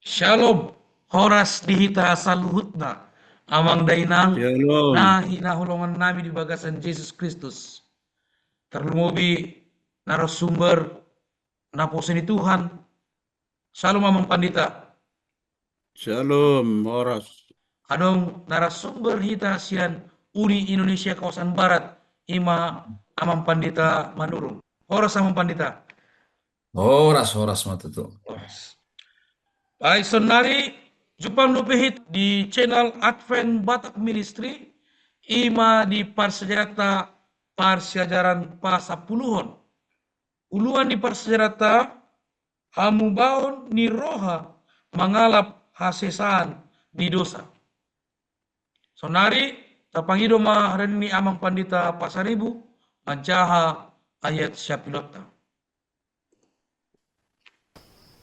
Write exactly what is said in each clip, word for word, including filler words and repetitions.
Syalom, horas di hita saluhutna, amang dainang, Syalom. Na hinaholongan nami di bagasan Jesus Kristus. Tarlumobi narasumber naposo ni Tuhan. Syalom, amang pandita. Syalom, horas. Adong narasumber hita sian Uni Indonesia kawasan Barat, ima amang pandita Manurung. Horas, amang pandita. Horas, horas ma tutu. Horas. Ai sonari, jumpang dope hita di channel Advent Batak Ministry, ima di parsiajaranta parsiajaran pasampuluhon. Uluan ni parsiajaranta, hamubaon ni roha mangalap hasesaan ni dosa. Sonari, tapangido ma hata ni amang pandita Pasaribu, manjaha ayat siapilonta.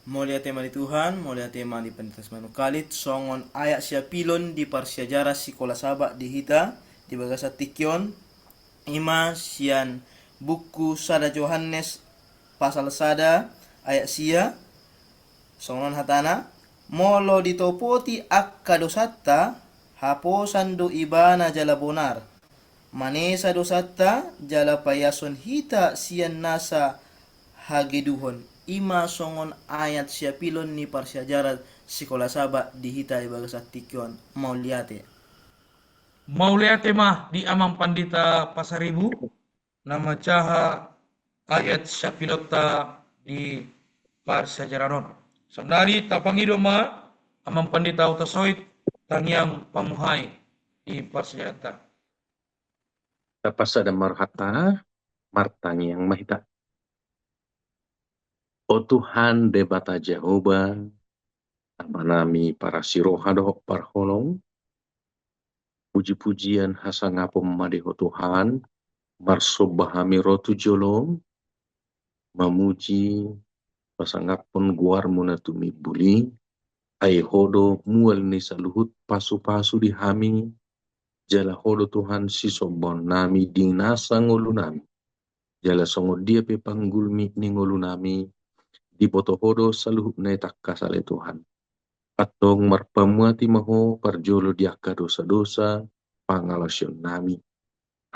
Mauliate ma di Tuhan, mauliate ma di Pandita Simanungkalit, songon ayat siapilon di parsiajaran Sikola Sabat di hita, di bagasan tingki on, ima sian buku sada Johannes pasal sada ayat sia, songon on hatana, molo ditopoti angka dosanta, haposan do ibana jala bonar. Manesa dosanta, jala paiason hita sian nasa hageduhon. Ima songon ayat siapilon ni parsiajaran Sikola Sabat di hita di bagasan tingki on. Mauliate. Mauliate ma di amang pandita Pasaribu, na manjaha ayat siapilonta di parsiajaran on. Sonari tapangido ma amang pandita Utasoit, tangiang pamuhai di parsiajaranta. Tapasada ma rohanta, martangiang ma hita. O Tuhan Debata Jahowa, Amanami parasi roha dohot parholong, puji-pujian hasangapon ma di Ho Tuhan, marsomba hami ro tu jolom, mamuji, pasangaphon goarmu na tumimbul i, ai Ho do mual ni saluhut pasu-pasu di hami, jala Ho do Tuhan sisombaonnami di nasa ngolunami. Jala songon dia pe panggulmit ni ngolunami, diboto Ho do saluhutna i tangkas ale Tuhan. Antong marpamuati ma Ho parjolo di angka dosa-dosa pangalaosionnami.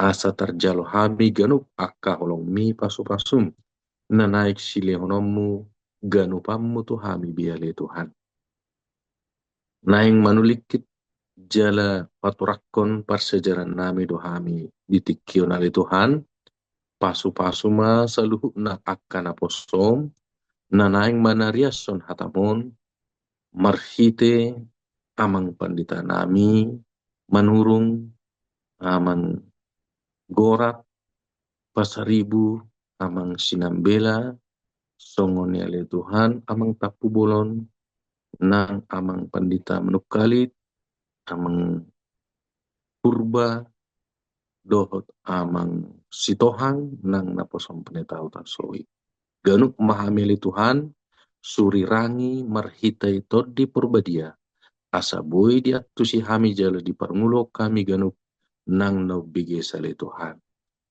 Asa tarjalo hami ganup angka holongmi pasu-pasum, na naeng silehononmu ganupanmu tu hami be ale Tuhan. Naeng manulingkit jala paturangkon parsiajarannami do hami di tingki on ale Tuhan, pasu-pasu ma saluhutna angka naposom, na naeng manariashon hatam on, marhite amang panditanami, Manurung, amang Gorat, Pasaribu, amang Sinambela, songon i ale Tuhan, amang Tampubolon, nang amang pandita Manungkalit, amang Purba, dohot amang Sitohang, nang naposom pandita Utasoit. Ganup ma hami ale Tuhan, surirangi marhite Tondi Porbadia, asa boi diantusi hami jala diparngoluhon hami ganup nang na umbegesa ale Tuhan.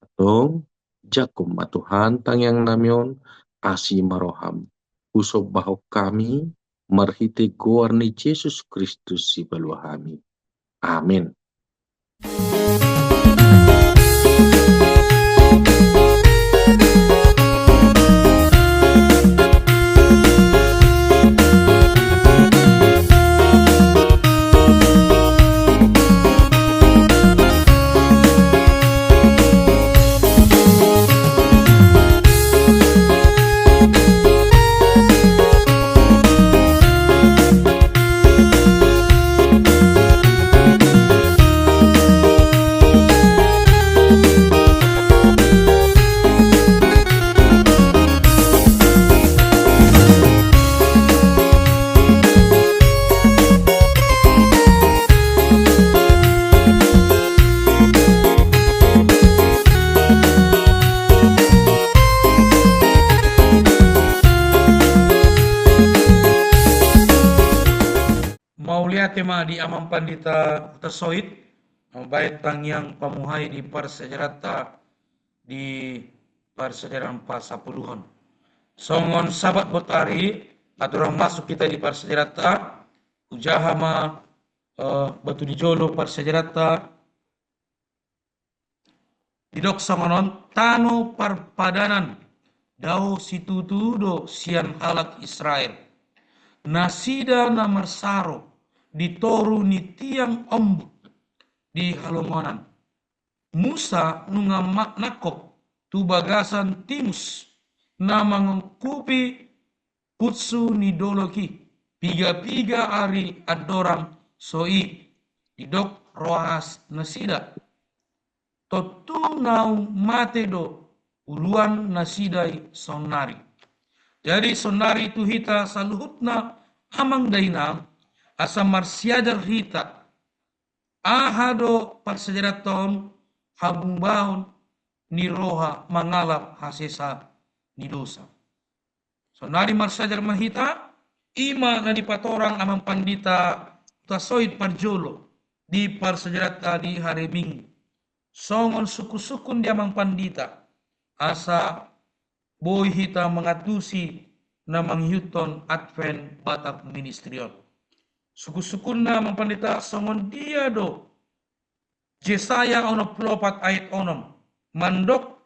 Antong, jangkon ma Tuhan tangiangnami on, asi ma roham. Husombahon hami, marhite goar ni Jesus Kristus sipalua hami. Amen. Mauliate ma di amang pandita Utasoit, mambaen tangiang pamuhai di parsiajaranta di parsiajaran pasampuluhon. Songon Sabat botari, Atur masuk hita di parsiajaranta, hujaha ma, eh, batu ni jolo parsiajaranta. Didok songon on: Tano parpadanan dao situtu do sian halak Israel, nasida na marsaro di toru ni tiang ombun di halongonan. Musa nunga ma-, nangkok tu bagasan timus na mangkupi putsu ni dolok i, piga-piga ari andorang so i didok rohas nasida. Tontu naung mate do uluan nasida i saonnari. Jadi saonnari tu hita saluhutna amang dainang, asa marsiajar hita, aha do parsiajaranta on? Hamubaon ni roha mangalap hasesa ni dosa. Saonnari marsiajar ma hita, i ma na dipatorang amang pandita Hutasoit parjolo di parsiajaranta di hari Minggu. Songon sungkun-sungkun di amang pandita, asa boi hita mangantusi na mangihuthon Advent Batak Ministry on. Sungkun-sungkunna amang pandita songon dia do Jesaya onom pulu opat ayat onom, mandok: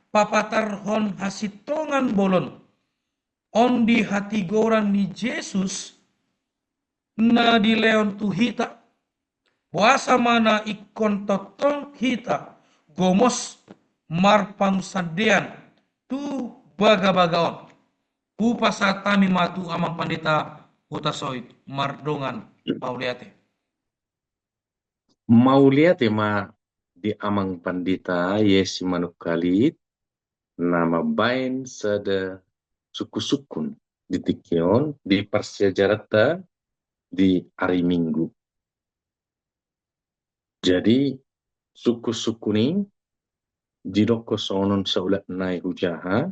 Papatarhon hasintongan bolon on di hatigoran ni Jesus na dilehon tu hita, boasa ma na ingkon tongtong hita gomos marpangunsandean tu bagabaga on? Hupasahat hami ma tu amang pandita Hutasoit mardongan mauliate. Mauliate ma di amang pandita Yesi Manungkalit, na mambaen sada sungkun-sungkun di tingki on di parsiajaranta di ari Minggu. Jadi sungkun-sungkun i didokkon songon on saulak nai hujaha.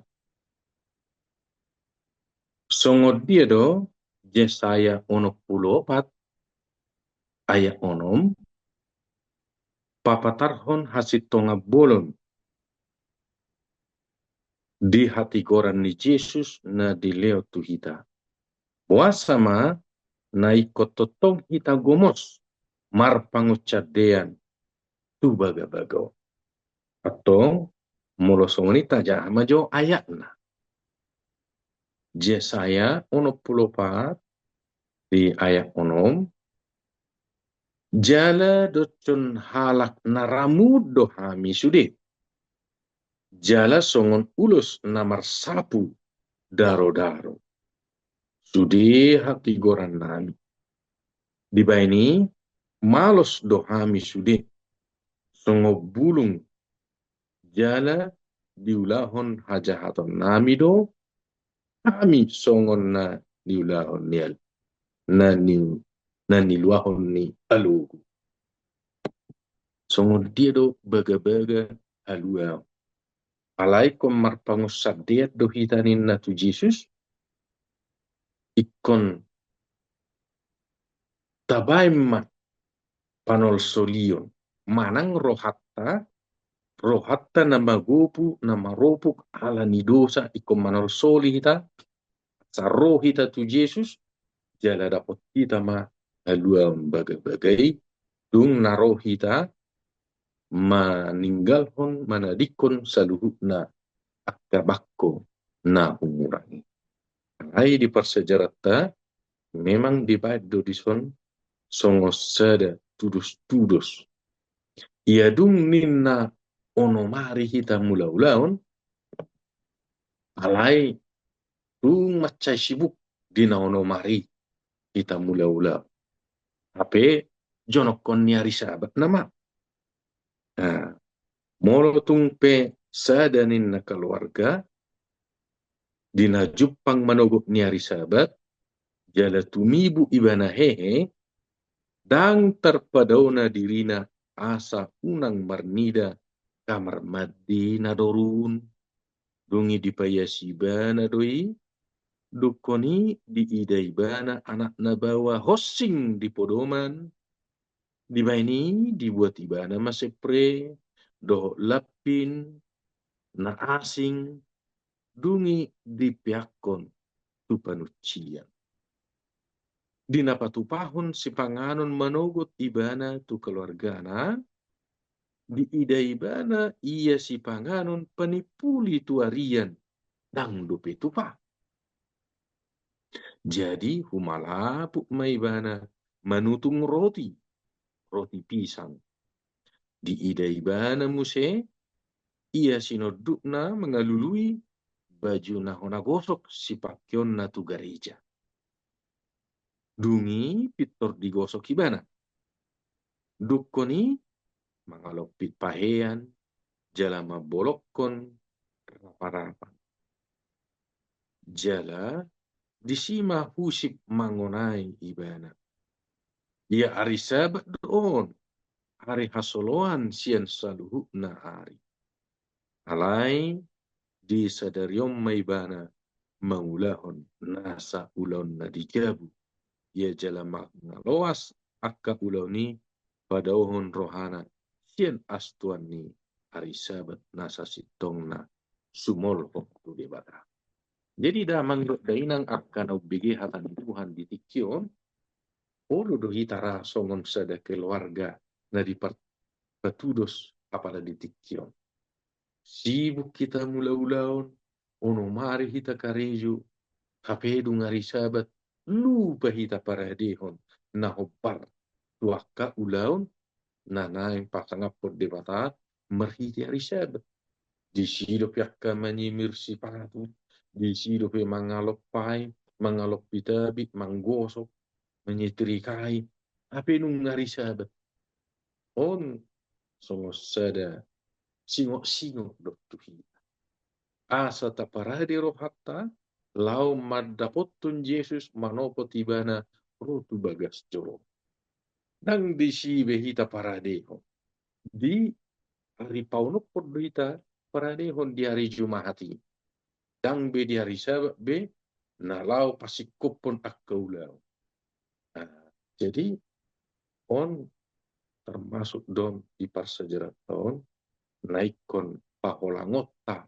Songon dia do Jesaya onom pulu opat ayat onom: Papatarhon hasintongan bolon di hatigoran ni Jesus na dilehon tu hita, boasa ma na ingkon tongtong hita gomos marpangunsandean tu bagabaga on? Antong molo songon i, tajaha ma jo ayatna. Jesaya onom pulu opat di ayat onom: Jala doshon halak na ramut do hami sude, jala songon ulos na marsapu daro-daro sude hatigorannami. Dibahen i malos do hami sude songon bulung, jala diulahon hajahatonnami do hami songon na niulahon ni al-, na ni, na niluahon ni alogo. Songon dia do bagabaga haluaon? Alai ingkon marpangunsandean do hita ninna tu Jesus, ingkon tabaen ma panolsolion, manang rohanta, rohanta na magopu, na maropuk ala ni dosa, ingkon manolsoli hita, asa ro hita tu Jesus, jala dapot hita ma haluaon bagabaga i, dung na ro hita maninggalhon, manadingkon saluhutna angka bangko na humurang i. Alai di parsiajaranta memang dibaen do dison songon sada tudos-tudos. Ia dung ninna onom ari hita mulaulaon, alai tung mansai sibuk di na onom ari hita mulaulaon. Hape jonokkon ni ari Sabat nama. Nah, molo tung pe sada ninna kaluarga di na jumpang manogot ni ari Sabat, jala tumibu ibana hehe, ndang tarpadaona dirina asa unang marnida kamar mandi na dorun. Dung i dipaiasi ibana do i, dungkon i diida ibana anakna baoa honsing di podoman, dibahen i dibuat ibana ma sepre dohot lampin na asing, dung i dipeakkon tu panuncian. Di na patupahon sipanganon manogot ibana tu keluargana, diida ibana ia sipanganon panimpuli tu arian, ndang dope tupa. Jadi humalaput ma ibana manutung roti, roti pisang. Diida ibana muse ia sinondukna mangalului baju na hona gosok sipangkeonna tu gareja. Dung i pintor digosok ibana. Dungkon i mangalompit pahean jala mambolongkon rapa-rapa. Jala disi ma husip mangonai ibana. Ia ari Sabat do on, ari hasoloan sian saluhutna ari. Alai disadari on ma ibana mangulahon nasa ulaonna di jabu. Ia jala mangaloas angka ulaon i padaohon rohana sian astuan ni ari Sabat na sasintongna sumolhot tu Debata. Jadi damang dohot dainang angka na umbege hata ni Tuhan di tingki on, olo do hita ra songon sada keluarga na dipar-, patudos apala di tingki on. Sibuk hita mangula ulaon, onom ari hita karejo, hape dung ari Sabat, lupa hita paradehon na hombar tu angka ulaon na naeng pasangaphon Debata marhite ari Sabat. Disi dope angka manyimir sipatu, disi dope mangalompai, mangalompit abit, manggosok, manyetrika i, hape dung ari Sabat. On songon sada singot-singot do tu hita. Asa taparade rohanta laho mandapothon Jesus, manopot ibana ro tu bagas joro. Ndang disi be hita paradehon. Di ari paonomhon do hita paradehon di ari Jumahat i. Ndang be di ari Sabat be na laho pasingkophon angka ulaon. Nah, jadi on termasuk do di parsiajaranta on na ingkon paholangonta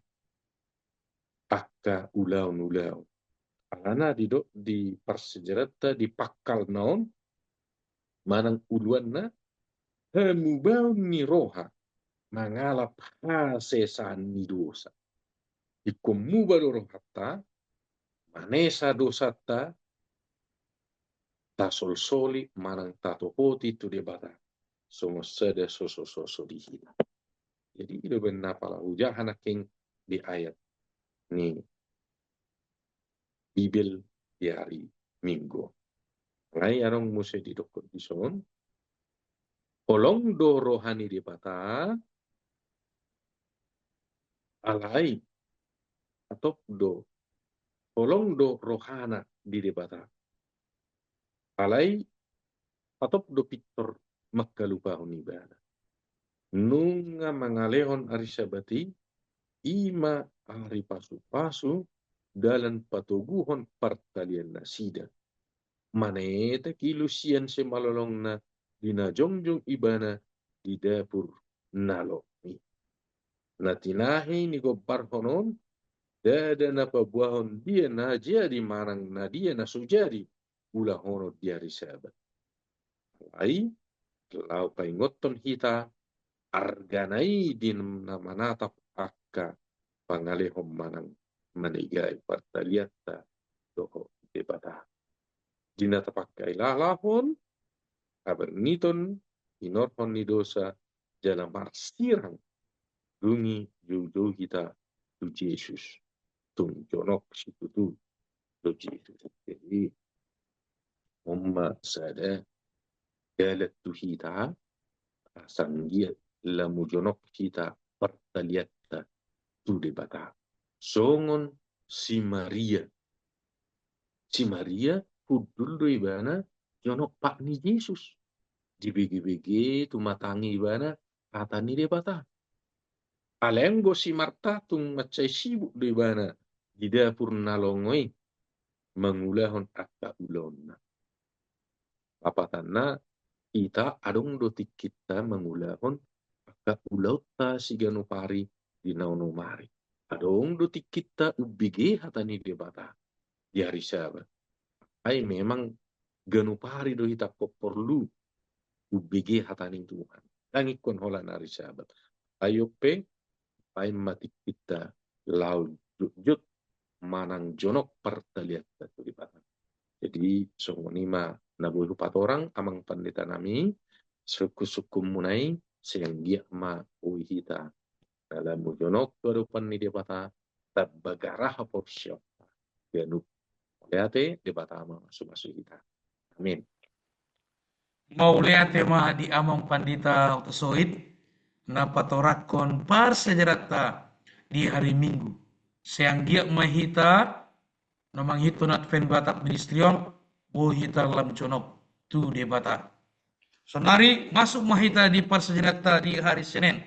angka ulaon-ulaon. Alana didok di parsiajaranta di pangkalna on manang uluanna, hamubaon ni roha mangalap hasesaan ni dosa. Ingkon muba do rohanta, manesa dosanta, tasolsoli manang tatopoti tu Debata songon sada sosososo di hita. Jadi i do umbahen na pala hujaha nangkin di ayat ni Bibel di ari Minggu. Alai adong muse didokkon dison, holong do roha ni Debata, alai hatop do, holong do rohana di Debata. Alai hatop do pintor mangkalupahon ibana. Nunga mangalehon ari Sabat i, i ma ari pasupasu, dalan patoguhon partalian nasida. Manetek i lusian simalolongna di na jongjong ibana di dapur na long i. Na tinahi ni gombarhon on, ndada na paboahon dia na jadi manang na dia na so jadi ulahonon di ari Sabat. Alai laho paingothon hita argana i di na manatap angka pangalehon manang manegai partalianta dohot Debata. Di na tapangkailalahon, habangiton, hinorhon ni dosa, jala marsirang, dung i joujou hita tu Jesus. Tung jonok situtu do Jesus. Jadi on ma sada dalan tu hita asa anggiat lamu jonok hita partalianta tu Debata. Songon si Maria. Si Maria hundul do ibana jonok pat ni Jesus. Dibege-bege tumatangi ibana hata ni Debata. Alai anggo si Marta tung mansai sibuk do ibana di dapur na longo i mangulahon angka ulaonna. Lapatanna, hita adong do tingkinta mangulahon angka ulaonta siganup ari di na onom ari. Adong do tingkinta umbege hata ni Debata. di hari Sabat. Ai memang ganup ari do hita porlu umbege hata ni Tuhan. Ndang ingkon holan ari Sabat. Ai on pe, baen ma tingkinta laho jotjot manang jonok partalianta tu Debata. Jadi songon i ma na boi hupatorang amang pandita nami, sungkunsungkunmuna i, sai anggiat ma boi hita na lamu jonok tu adopan ni Debata, tamba gara haporseaonta ganup. Mauliate, Debata ma mamasumasu hita. Amin. Mauliate ma di amang pandita Oto Soit na patorangkon parsiajaranta di hari Minggu. Sai anggiat ma hita na mangihuthon Advent Batak Ministry on, boi hita lam jonok tu Debata. Saonari masuk ma hita di parsiajaranta di hari Senen.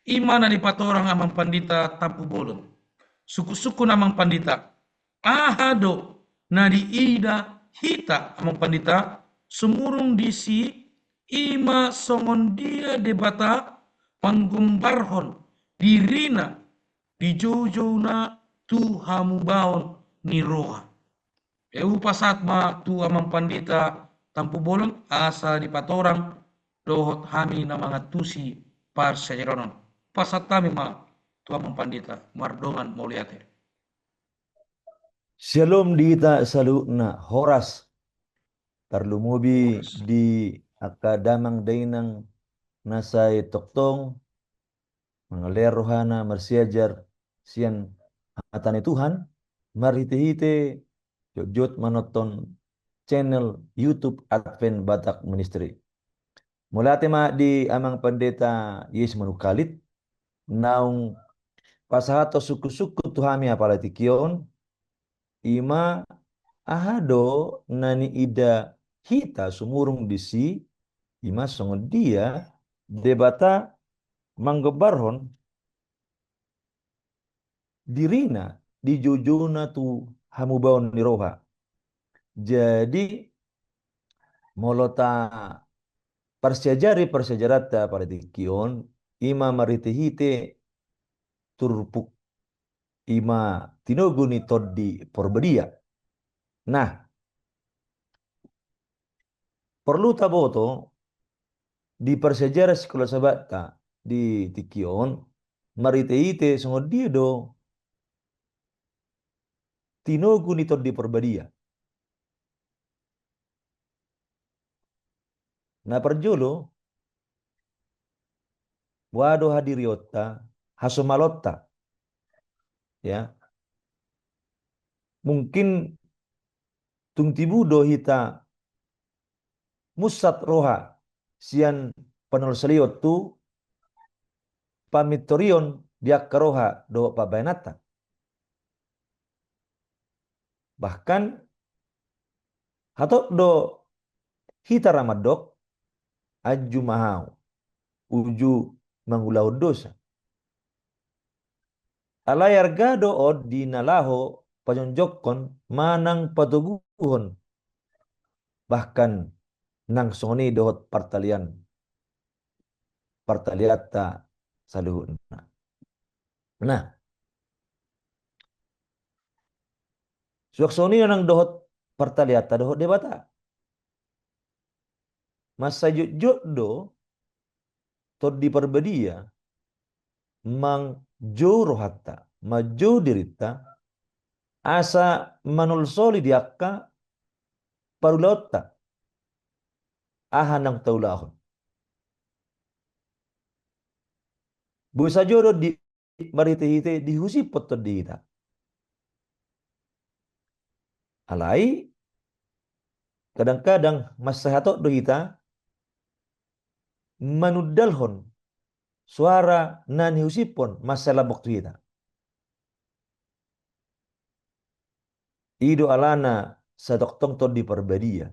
I ma na dipatorang amang pandita Tampubolon. Sungkunsungkun amang pandita. Aha do na diida hita amang pandita sumurung disi, i ma songon dia Debata manggombarhon dirina di joujouna tu hamubaon ni roha. Hupasahat ma tu amang pandita Tampubolon asa dipatorang dohot hami na mangantusi parsiajaran on. Pasahat hami ma tu amang pandita, mardongan mauliate. Syalom di hita saluhutna, horas. Tarlumobi di angka damang dainang na sai tongtong mangalean rohana marsiajar sian hata ni Tuhan marhitehite jotjot manonton channel YouTube Advent Batak Ministry. Mauliate ma di amang pandita Yes Manungkalit naung pasahathon sungkunsungkun tu hami apala tingki on, i ma aha do na niida hita sumurung disi, i ma songon dia Debata manggombarhon dirina di joujouna tu hamubaon ni roha. Jadi molo taparsiajari parsiajaranta apala tingki on, i ma marhitehite turpuk, i ma tinogu ni Tondi Parbadia. Nah, porlu taboto di parsiajaran Sikola Sabatta di tingki on marhitehite songon dia do tinogu ni Tondi Parbadia. Na parjolo, boha do hadirionta, hasomalonta. Ya. Mungkin tung tibu do hita munsat roha sian panolsalion tu pamintorion di angka roha dohot pambahenanta. Bahkan hatop do hita ra mandok, anju ma hau uju mangulahon dosa. Alai arga do on di na laho pajongjongkon manang patoguhon, bahkan nang songon i dohot partalian, partalianta saluhutna. Nah, suang songon i nang dohot partalianta dohot Debata. Mansai jotjot do Tondi Parbadia manjou rohanta, manjou dirinta, asa manolsoli di angka parulaonta, aha naung taulahon. Boi sajo do di marhitehite dihusipon Tondi hita. Alai kadang-kadang mansai hatop do hita manundalhon soara na nihusipon mansai lambok tu hita. I do alana sai tongtong Tondi Parbadia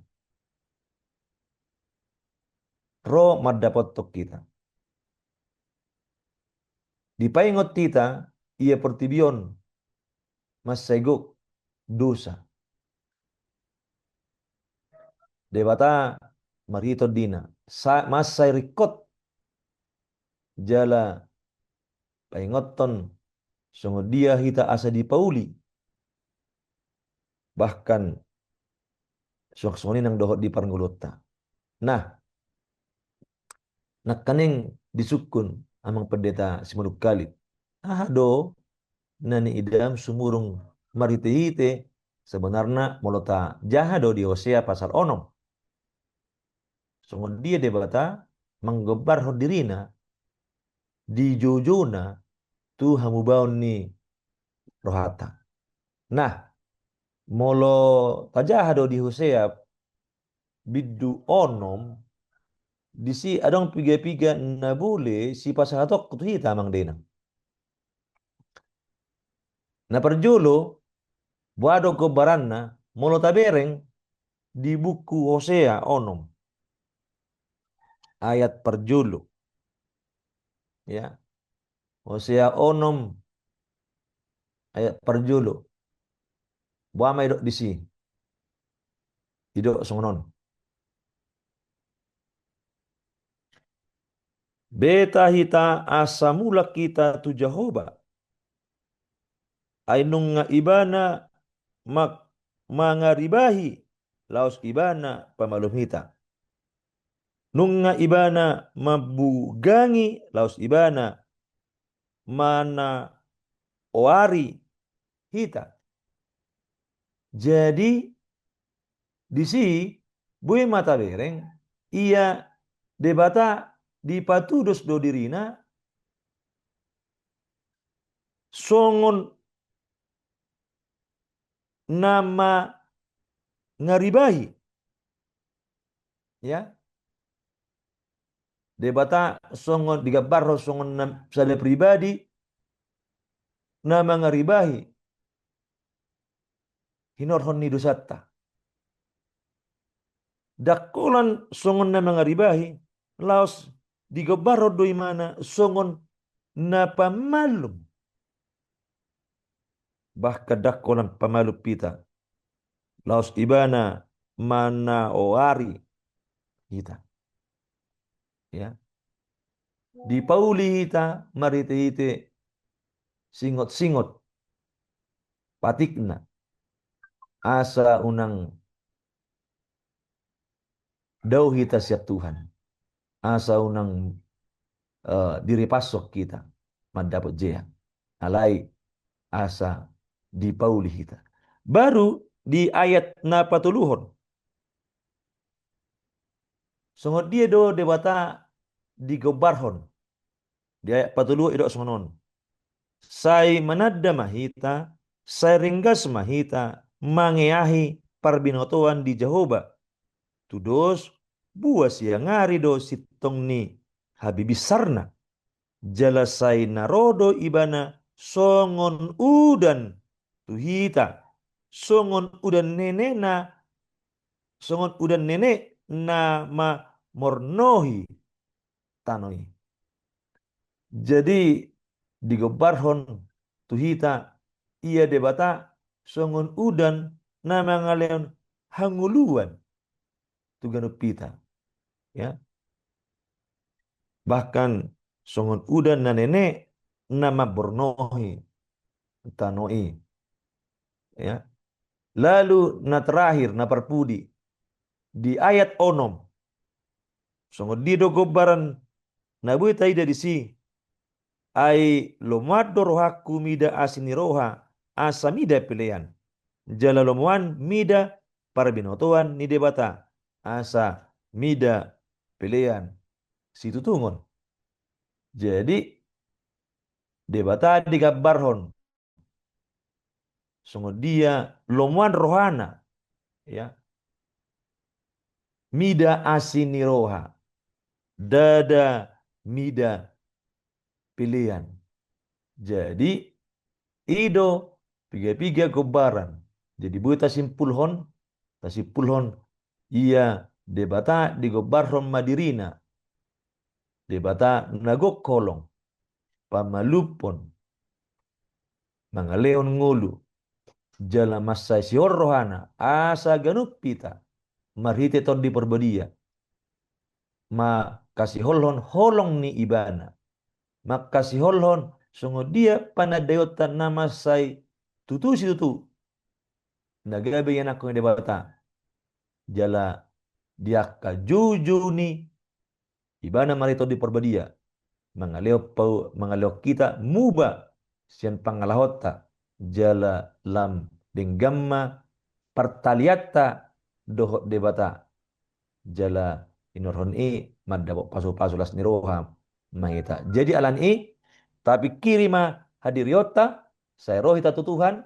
ro mandapothon hita. Dipaingot hita ia portibi on mansai gok dosa. Debata marhite Tondina sa-, mansai ringkot jala paingothon songon dia hita asa dipauli Bahkan songon i nang dohot di parngoluonta. Nah, nangkaning disungkun amang pendeta Simanungkalit, aha do na niidam sumurung marhite-hite sebenarna molo tajaha do di Hosea pasal onom. Songon dia Debata manggombarhon dirina di joujouna tu hamubaon ni rohanta. Nah, molo tajaha do di Hosea bindu onom, disi adong piga-piga na boi sipasahaton tu hita amang dainang. Na parjolo, boha do gombaranna molo tabereng di buku Hosea onom ayat parjolo. Ya. Hosea onom ayat parjolo. Boha ma didok disi? Didok songon on. Beta hita asa mulak hita tu Jahowa. Ai nunga Ibana ma-, mangaribahi, laos Ibana pamalum hita. Nunga Ibana mambugangi, laos Ibana manaoari hita. Jadi, disi boi ma tabereng, ia Debata dipatudos do dirina songon na mangaribahi. Ya. Debata songon digambarhon songon na, sada pribadi na mangaribahi hinorhon ni dosanta. Ndang holan songon na mangaribahi, laos digambarhon do Ibana songon na pamalum. Bahkan ndang holan pamalum hita, laos Ibana manaoari hita. Ya. Dipauli hita marhite-hite singot-singot patikna, asa unang dao hita sian Tuhan, asa unang, eh, diripashon hita mandapot jea. Alai asa dipauli hita. Baru di ayat na patoluhon, songon dia do Debata digombarhon? Di ayat patoluhon didok songon on. Sai mananda ma hita, sai ringgas ma hita mangeahi parbinotoan di Jahowa. Tudos, buha siang ari do sintong ni habibinsarna. Jala sai na ro do Ibana songon udan tu hita, songon udan nene na, songon udan nene na mamornohi tano i. Jadi, digombarhon tu hita ia Debata songon udan na mangalehon hangoluan tu ganup hita. Ya. Bahkan songon udan na nene na mambornohi tano i. Ya. Lalu na terakhir, na parpudi, di ayat onom. Songon dia do gombaran na boi taida disi? Ai lomoan do rohangku mida asi ni roha, asa mida pelean. Jala lomoan mida parbinotoan ni Debata, asa mida pelean situtungon. Jadi, Debata digambarhon songon dia lomoan rohana, ya. Mida asi ni roha, ndada mida pelean. Jadi, i do piga-piga gombaran. Jadi, boi tasimpulhon, tasimpulhon ia Debata digombarhon ma dirina Debata na gok holong, pamalumhon, mangalehon ngolu, jala mansai sihol rohana, asa ganup hita marhite Tondi Parbadia mangkasiholhon holong ni Ibana, mangkasiholhon songon dia panandaionta na mansai tutu situtu. na gabe ianakhon ni Debata. Jala di angka joujou ni Ibana marhite Tondi Parbadia, mangalehon pau-, mangalehon hita muba sian pangalahonta, jala lam denggan ma partalianta dohot Debata. Jala inorhon i mandapot pasupasu las ni roha ma hita. Jadi ala ni i, tapingkiri ma hadirionta, sai ro hita tu Tuhan,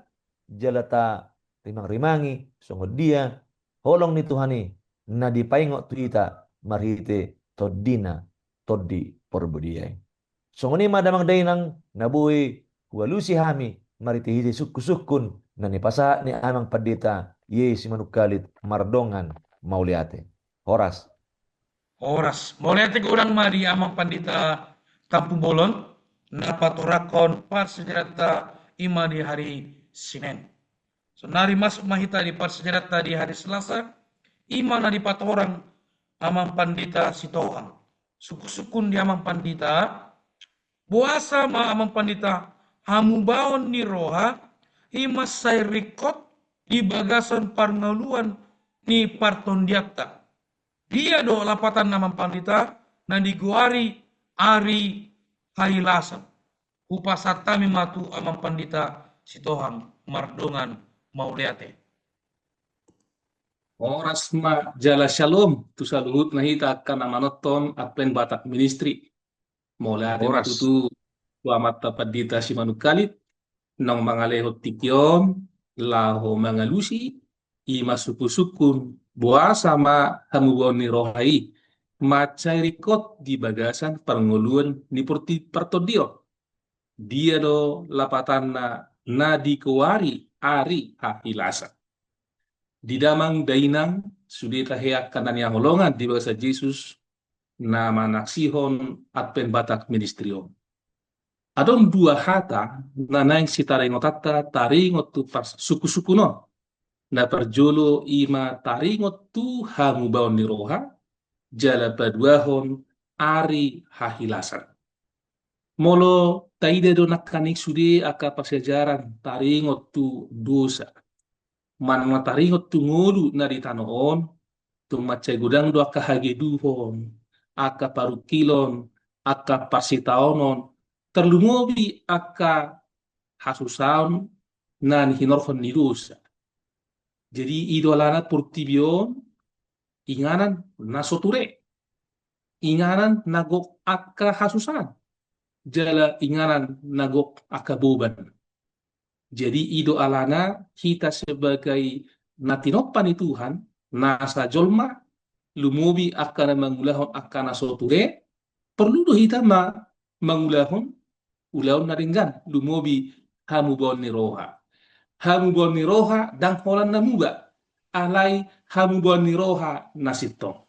jala tarimangrimangi songon dia holong ni Tuhan i na dipaingot tu hita marhite Tondina, Tondi Parbadia i. Songon i ma damang dainang na boi hualusi hami marhitehite sungkunsungkun na nipasahat ni Amang Pandita Ye Simanungkalit, mardongan mauliate. Horas. Horas. Mauliate godang ma di Amang Pandita Tampubolon na patorangkon parsiajaranta i ma di hari Senen. Saonari masuk ma hita di parsiajaranta di hari Selasa, i ma na dipatorang Amang Pandita Sitohang. Sungkunsungkun di Amang Pandita, boasa ma Amang Pandita hamubaon ni roha i mansai ringkot di bagasan parngoluan ni partondianta? Dia do lapatanna Amang Pandita na digoari ari hahilasan? Hupasahat hami ma tu Amang Pandita Sitohang, mardongan mauliate. Horas ma jala syalom tu saluhutna hita angka na manonton Advent Batak Ministry. Mauliate ma tutu tu Amanta Pandita Simanungkalit naung mangalehon tingki on laho mangalusi, i ma sungkunsungkun boasa ma hamubaon ni roha i mansai ringkot di bagasan parngoluan ni porti-, partondion. Dia do lapatanna na digoari ari hahilasan? Di damang dainang, sude tahe angka na nihaholongan di bagasan Jesus na manaksihon Advent Batak Ministry on. Adong dua hata na naeng sitaringotanta taringot tu pas-, sungkunsungkun on. Na parjolo i ma taringot tu hamubaon ni roha, jala paduahon ari hahilasan. Molo taida do nangkaning sude angka parsiajaran taringot tu dosa, manang na taringot tu ngolu na di tano on, tung mansai godang do angka hageduhon, angka parungkilon, angka parsitaonon, tarlumobi angka hasusaon na nihinorhon ni dosa. Jadi i do alana portibi on inganan na so ture, inganan na gok angka hasusaon, jala inganan na gok angka boban. Jadi i do alana hita sebagai na tinompa ni Tuhan, nasa jolma, lumobi angka na mangulahon angka na so ture, porlu do hita ma mangulahon ulaon na denggan, lumobi hamubaon ni roha. Hamubaon ni roha ndang holan na muba, alai hamubaon ni roha na sintong.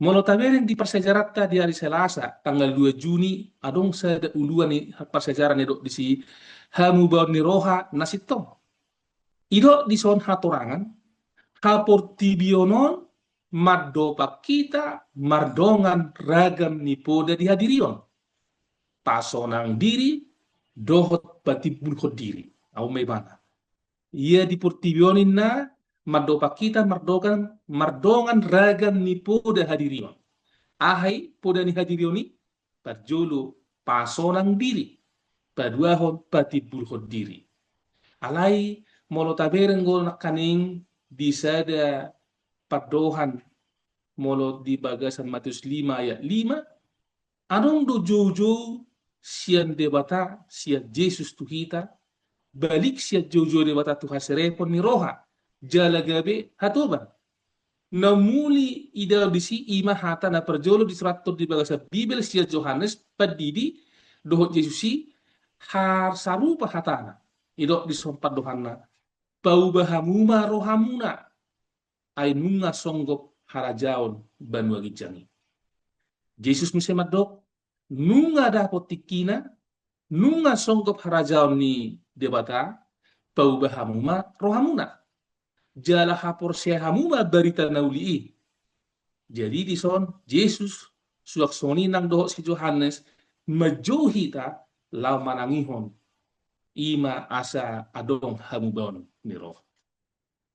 Molo tabereng di parsiajaranta di ari Selasa tanggal dua Juni, adong sada uluan ni parsiajaran na didok disi, hamubaon ni roha na sintong. Didok dison hatorangan, haportibion on mandopak hita mardongan ragam ni poda di hadirion. Pasonang diri, dohot patimbulhon diri. Au ma ibana. Ia di portibi on ninna mandopak hita mardongan, mardongan ragam ni poda hadirion. Aha i poda ni hadirion i? Parjolo pasonang diri, paduahon patimbulhon diri. Alai molo tabereng do nangkaning di sada pandohan, molo di bagasan Matius lima ayat lima, adong do joujou sian Debata, sian Jesus tu hita, balik sian joujou Debata tu haserepon ni roha, jala gabe hatoban. Na muli didok disi i ma hata na parjolo disurathon di bagasan Bibel sian Johannes Pandidi dohot Jesus i, harsarupa hatana. Didok dison pandohanna, pauba hamu ma rohamuna, ai nunga songgop harajaon banua ginjang i. Jesus muse mandok, nunga dapot tingkina, nunga songgop harajaon ni Debata, pauba hamu ma rohamuna. Jala haporseai hamu ma barita na uli i. Jadi dison Jesus, suang songon i nang dohot si Johannes, manjou hita laho manangihon i ma asa adong hamubaon ni roha.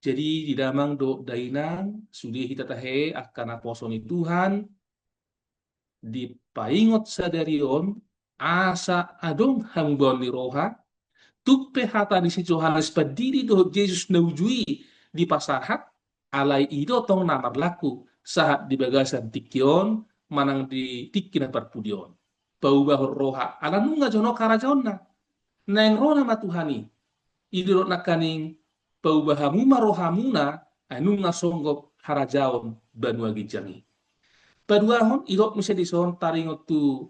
Jadi di damang dohot dainang, sude hita tahe angka naposo ni Tuhan, dipaingot sadari on asa adong hamubaon ni roha. Tung pe hata ni si Johannes Pandidi dohot Jesus na uju i dipasahat, alai i do tong na marlaku sahat di bagasan tingki on manang di tingki na parpudi on. Paubahon roha ala nunga jonok harajaonna. Naeng ro nama Tuhan i. I do didok nangkaning, pauba hamu ma rohamuna, ai nunga songgop harajaon banua ginjang i. Paduahon, didok muse dison taringot tu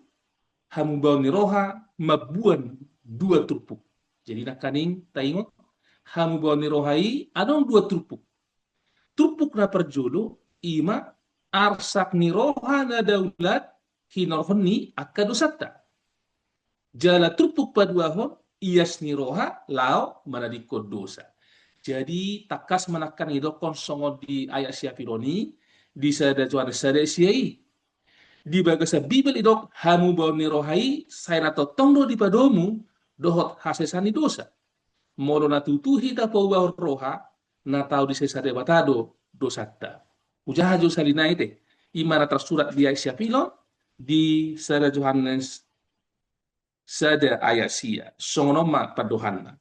hamubaon ni roha mamboan dua turpuk. Jadi nangkaning taingot, hamubaon ni roha i adong dua turpuk. Turpuk na parjolo, i ma arsak ni roha na daulat hinorhon ni angka dosanta. Jala turpuk paduahon, ias ni roha laho manadingkon dosa. Jadi tangkas ma nangkaning didokkon songon di ayat siapilon i, di sada Johannes sada sia i. Di bagasan Bibel didok hamubaon ni roha i sai na tongtong do dipadomu dohot hasesaan ni dosa. Molo na tutu hita paubahon roha, na tau disesa Debata do dosanta. Hujaha jo sahali nai te, i ma na tarsurat di ayat siapilon, di sada Johannes sada ayat sia. Songon on ma pandohanna.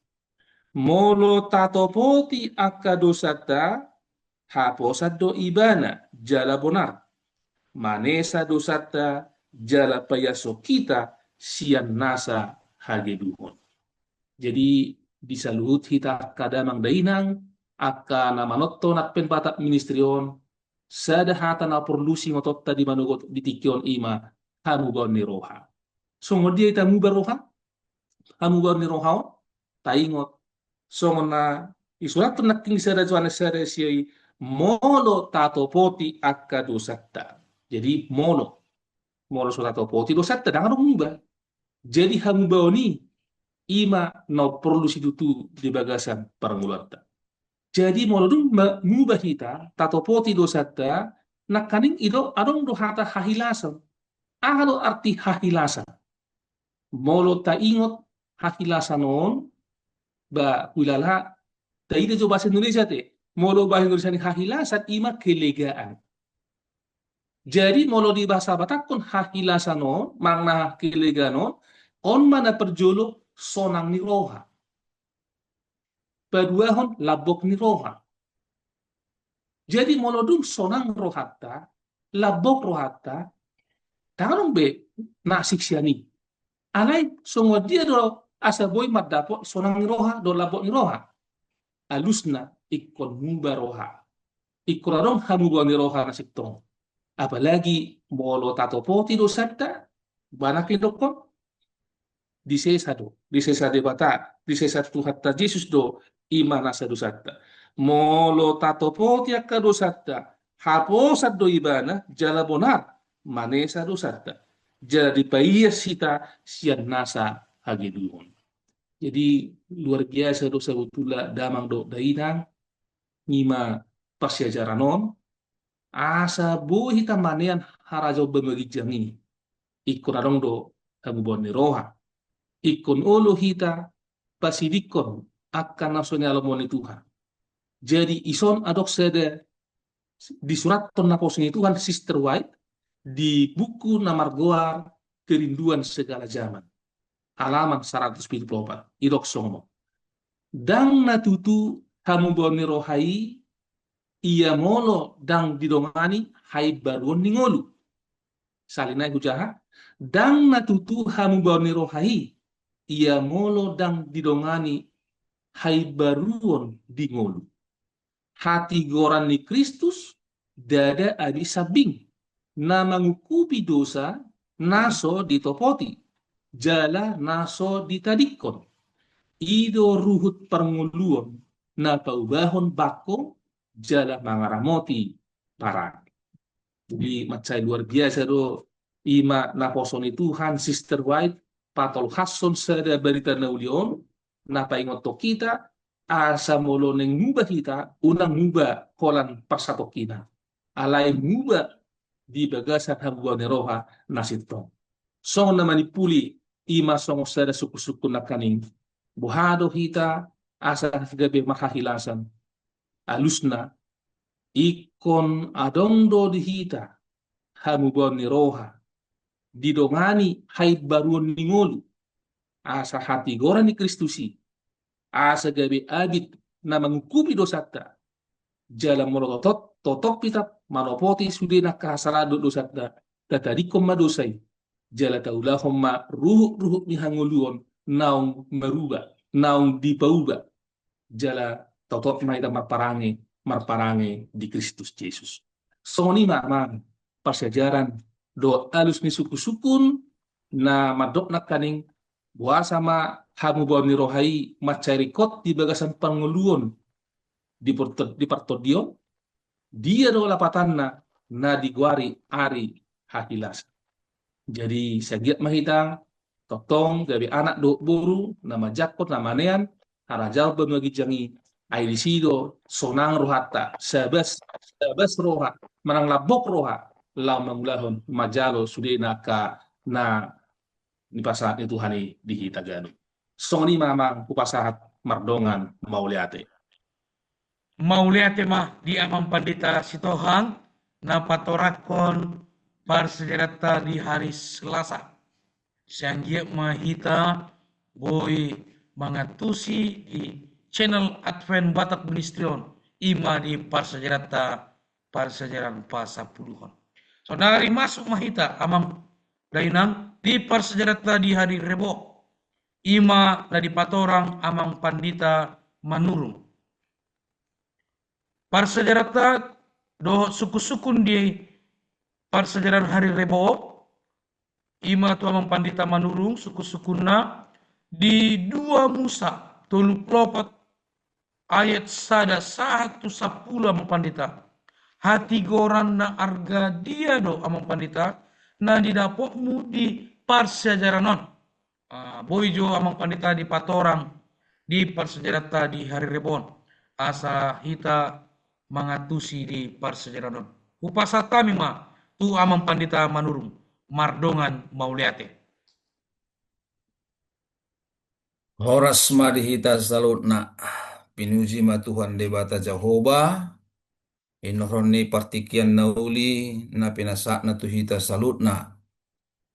Molo tatopoti angka dosanta, haposan do Ibana jala bonar manesa dosanta jala paiashon hita sian nasa hagedukon. Jadi di saluhut hita angka damang dainang, angka na manonton Advent Batak Ministry on, sada hata na porlu siingotonta di manogot di tingki on i ma hamubaon ni roha. Songon dia hita muba roha? Hamubaon ni roha on, taingot songon na disurathon nangkin di sada Johannes sada sia i, molo tatopoti angka dosanta. Jadi molo, molo so tatopoti dosanta, ndang adong muba. Jadi hamubaon i, i ma na porlu situtu di bagasan parngoluanta. Jadi molo dung ma-, muba hita, tatopoti dosanta, nangkaning i do adong do hata hahilasan. Aha do arti hahilasan? Molo taingot hahilasan on, ba huilala, taida jo bahasa Indonesia te. Molo bahasa Indonesia ni hahilasan, i ma kelegaan. Jadi molo di bahasa Batakkon hahilasan on, makna kelegaan on, on ma na parjolo sonang ni roha. Paduahon lambok ni roha. Jadi molo dung sonang rohanta, lambok rohanta, ndang adong be na asing sian i. Alai songon dia do asa boi mandapot sonang ni roha dohot lambok ni roha? Alusna ingkon muba roha. Ingkon adong hamubaon ni roha na sintong. Apalagi molo tatopoti dosanta, ba na didokkon, disesa do, disesa Debata, disesa Tuhanta Jesus do i ma nasa dosanta. Molo tatopoti angka dosanta, haposan do Ibana jala bonar manesa dosanta. Jala dipaias hita sian nasa hagedukon. Jadi luar biasa do sabotulna damang dohot dainang, i ma parsiajaran on, asa boi hita manean harajaon banua ginjang i. Ingkon adong do hamubaon ni roha. Ingkon olo hita pasidingkon angka na so nialomohon ni Tuhan. Jadi dison adong sada disurathon naposo ni Tuhan Sister White di buku na margoar Kerinduan Segala Zaman, halaman saratus pitu pulu opat. Didok songon on. Ndang na tutu hamubaon ni roha i, ia molo ndang didongani haimbaruon ni ngolu. Sahali nai hujaha, ndang na tutu hamubaon ni roha i, ia molo ndang didongani haimbaruon di ngolu. Hatigoran ni Kristus ndada abis sambing, na mangungkupi dosa na so ditopoti, jala na so ditadingkon. I do ruhut parngoluon na paubahon bangko jala mangaramoti parani. Jadi mansai luar biasa do i ma naposo ni Tuhan Sister White patolhashon sada barita na uli on, na paingothon hita, asa molo naeng muba hita, unang muba holan parsatongkinan. Alai muba di bagasan hamubaon ni roha na sintong. Songon na manimpuli, i ma songon sada sungkunsungkun nangkaning. Boha do hita asa gabe marhahilasan? Alusna, ingkon adong do di hita hamubaon ni roha, didongani haimbaruon ni ngolu, asa hatigoran ni Kristus i, asa gabe abit na mangungkupi dosanta, jala molo totop, totop hita manopoti sude na angka hasalahan dohot dosanta, tatadingkon ma dosa i, jala taulahon ma ruhut-ruhut ni hangoluon naung maruba, naung dipauba, jala totop ma hita marparange, marparange di Kristus Jesus. Songon i ma amang parsiajaran dohot alus ni sungkun-sungkun na mandok nangkaning, boasa ma hamubaon ni roha i mansai ringkot di bagasan parngoluon di porto-, di partondion, dia do lapatanna na digoari ari hahilasan. Jadi sai anggiat ma hita tongtong gabe anak dohot boru na manjangkon na manean harajaon banua ginjang i, ai disi do sonang rohanta, sabas, sabas roha, manang lambok roha, laho mangulahon manjalo sude na angka na nipasahat ni Tuhan i di hita ganup. Songon i ma amang hupasahat mardongan mauliate. Mauliate ma di amang pandita Sitohang na patorangkon parsiajaranta di hari Selasa. Sai anggiat ma hita boi mangantusi di channel Advent Batak Ministry on, i ma di parsiajaranta parsiajaran pasampuluhon. Saonari masuk ma hita amang dainang di parsiajaranta di hari Rebo, i ma na dipatorang amang pandita Manurung. Parsiajaranta dohot sungkun-sungkun di parsiajaran hari Rebo, i ma tu amang pandita Manurung sungkun-sungkunna di dua Musa tolu pulu opat ayat sada sahat tu sampulu amang pandita. Hatigoran na arga dia do amang pandita na didapotmu di parsiajaran on? Ah, boi jo amang pandita dipatorang di parsiajaranta di hari Rebo on, asa hita mangantusi di parsiajaran on. Hupasahat hami ma tu amang pandita Manurung, mardongan mauliate. Horas ma di hita saluhutna. Pinuji ma Tuhan Debata Jahowa, hinorhon ni partingkian na uli na pinasahatna tu hita saluhutna.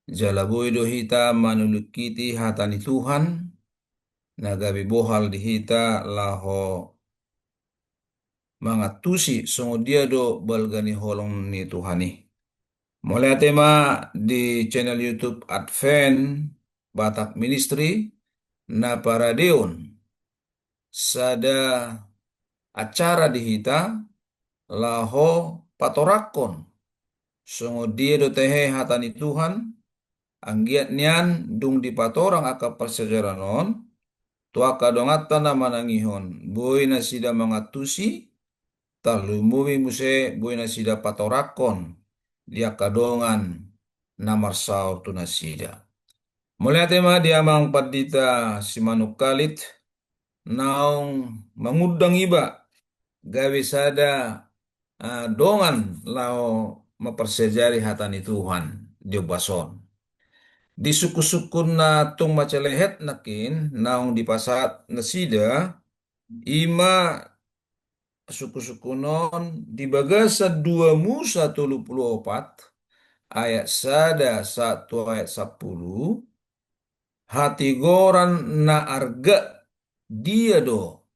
Jala boi do hita manulingkiti hata ni Tuhan, na gabe bohal di hita laho mangantusi songon dia do balga ni holong ni Tuhan i. Mauliate ma di channel YouTube Advent Batak Ministry na paradeon sada acara di hita laho patorangkon songon dia do tehe hata ni Tuhan, anggiat nian dung dipatorang angka parsiajaran on tu angka donganta na manangihon, boi nasida mangantusi, tarlumobi muse boi nasida patorangkon di angka dongan na marsaor tu nasida. Mauliate ma di amang pandita Simanungkalit, naung mangundang iba gabe sada, ah, dongan laho mamparsiajari hata ni Tuhan di ombas on. Di sungkun-sungkun na tung mansai lehet nangkin naung dipasahat nasida, i ma sungkun-sungkun on di bagasan dua Musa tolu pulu opat ayat sada sahat tu ayat sampulu, hatigoran na arga dia do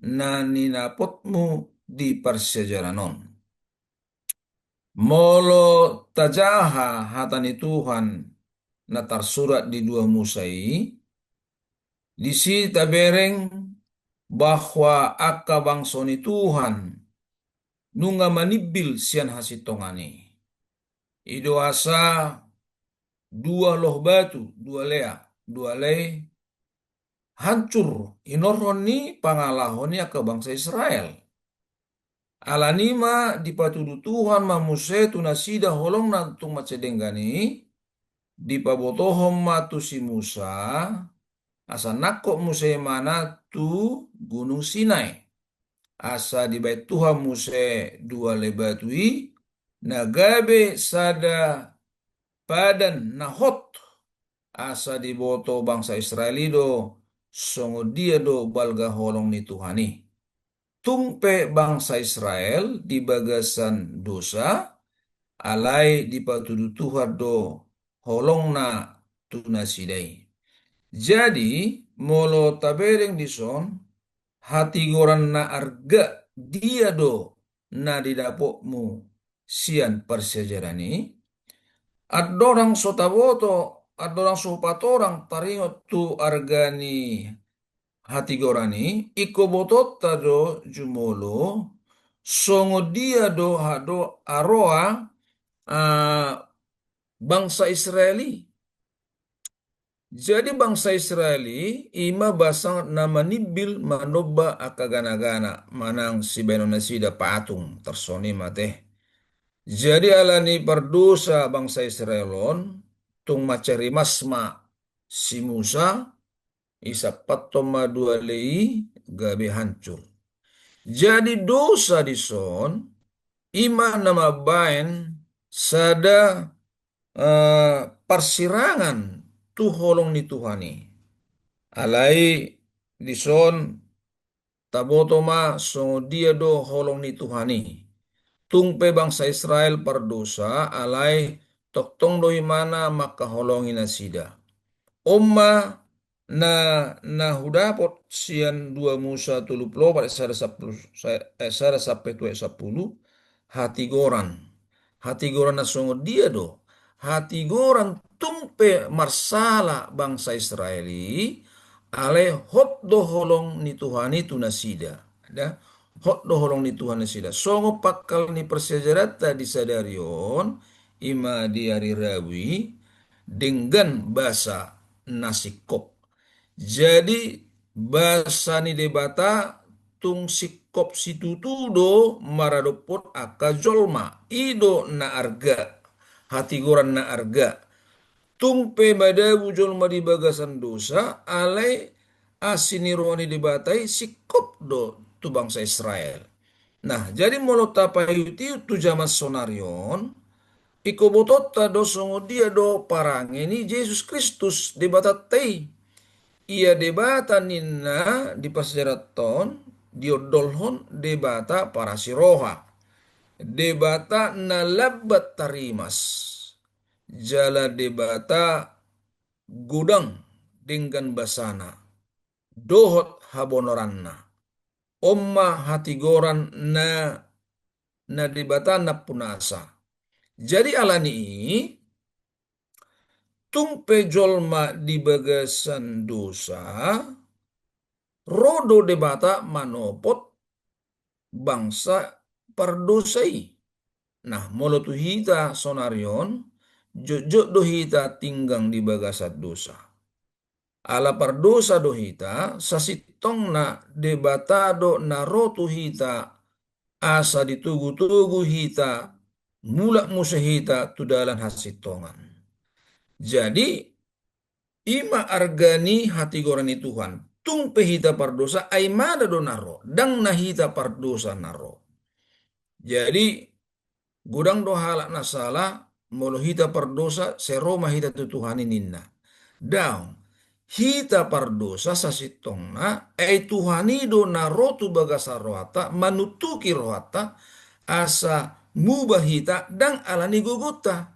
na nidapotmu di parsiajaran on? Molo tajaha hata ni Tuhan na tarsurat di dua Musa i, disi tabereng bahwa angka bangso ni Tuhan nunga manimbil sian hasintongan i. I do asa dua loh batu, dua lea, dua lea i hancur hinorhon ni pangalaho ni angka bangsa Israel. Alani i ma dipatudu Tuhan ma muse tu nasida holong na tung mansai denggan i, dipabotohon ma tu si Musa, asa nangkok muse ibana tu Gunung Sinai. Asa dibaen Tuhan muse dua lea batu i, na gabe sada padan na hot, asa diboto bangsa Israel i do songon dia do balga holong ni Tuhan i. tung pe bangsa Israel di bagasan dosa, alai dipatudu Tuhan do holongna tu nasida i. Jadi, molo tabereng dison, hatigoran na arga dia do na didapotmu sian parsiajaran i? Andorang so taboto, andorang so hupatorang taringot tu arga ni hatigoran i, ingkon botoonta do jumolo songon dia do hado aroa, ah, bangsa Israel i. Jadi bangsa Israel i, i ma bangsa na manimbil manomba angka ganagana, manang sibahenon nasida patung, tarsongon i ma te. Jadi ala ni pardosa bangsa Israel on, tung mansai rimas ma si Musa, isampathon ma dua lei i gabe hancur. Jadi dosa dison, i ma na mambahen sada, eh, parsirangan tu holong ni Tuhan i. Alai dison taboto ma songon dia do holong ni Tuhan i. Tung pe bangsa Israel pardosa, alai tongtong do ibana mangkaholongi nasida. On ma na, na hudapot sian dua Musa tolu pulu opat ayat sada sampulu, ayat sada sampe tu ayat sampulu, hatigoran. Hatigoran na songon dia do? Hatigoran tung pe marsala bangsa Israel i, alai hot do holong ni Tuhan i tu nasida. Da? Hot do holong ni Tuhan nasida. Songon pangkal ni parsiajaranta di sadari on, i ma di ari Rabu i, denggan basa na singkop. Jadi, basa ni Debata tung singkop situtu do maradophon angka jolma, i do na arga, hatigoran na arga. Tung pe madabu jolma di bagasan dosa, alai asi ni roha ni Debata i singkop do tu bangsa Israel. Nah, jadi molo tapaihut-ihut tu jaman sonari on, ingkon botoonta do songon dia do parange ni Jesus Kristus Debatanta i. Ia Debata ninna di parsiajaranta on, diondolhon Debata parasi roha. Debata na lambat tarimas. Jala Debata godang denggan basana dohot habonoranna. On ma hatigoran na, na Debata nampunasa. Jadi ala ni i, tung pe jolma di bagasan dosa, ro do Debata manopot bangsa pardosa i. Nah, molo tu hita sonari on, jotjot do hita tinggang di bagasan dosa. Ala pardosa do hita, sasintongna Debata do na ro tu hita, asa ditogu-togu hita, mulak muse hita tu dalan hasintongan. Jadi, i ma arga ni hatigoran ni Tuhan. Tung pe hita pardosa, ai ibana do na ro, ndang na hita pardosa na ro. Jadi, godang do halak na sala, molo hita pardosa, sai ro ma hita tu Tuhan i ninna. Daong, hita pardosa sasintongna, ai Tuhan i do na ro tu bagasan rohanta, manuntuki rohanta, asa muba hita ndang ala ni gogonta.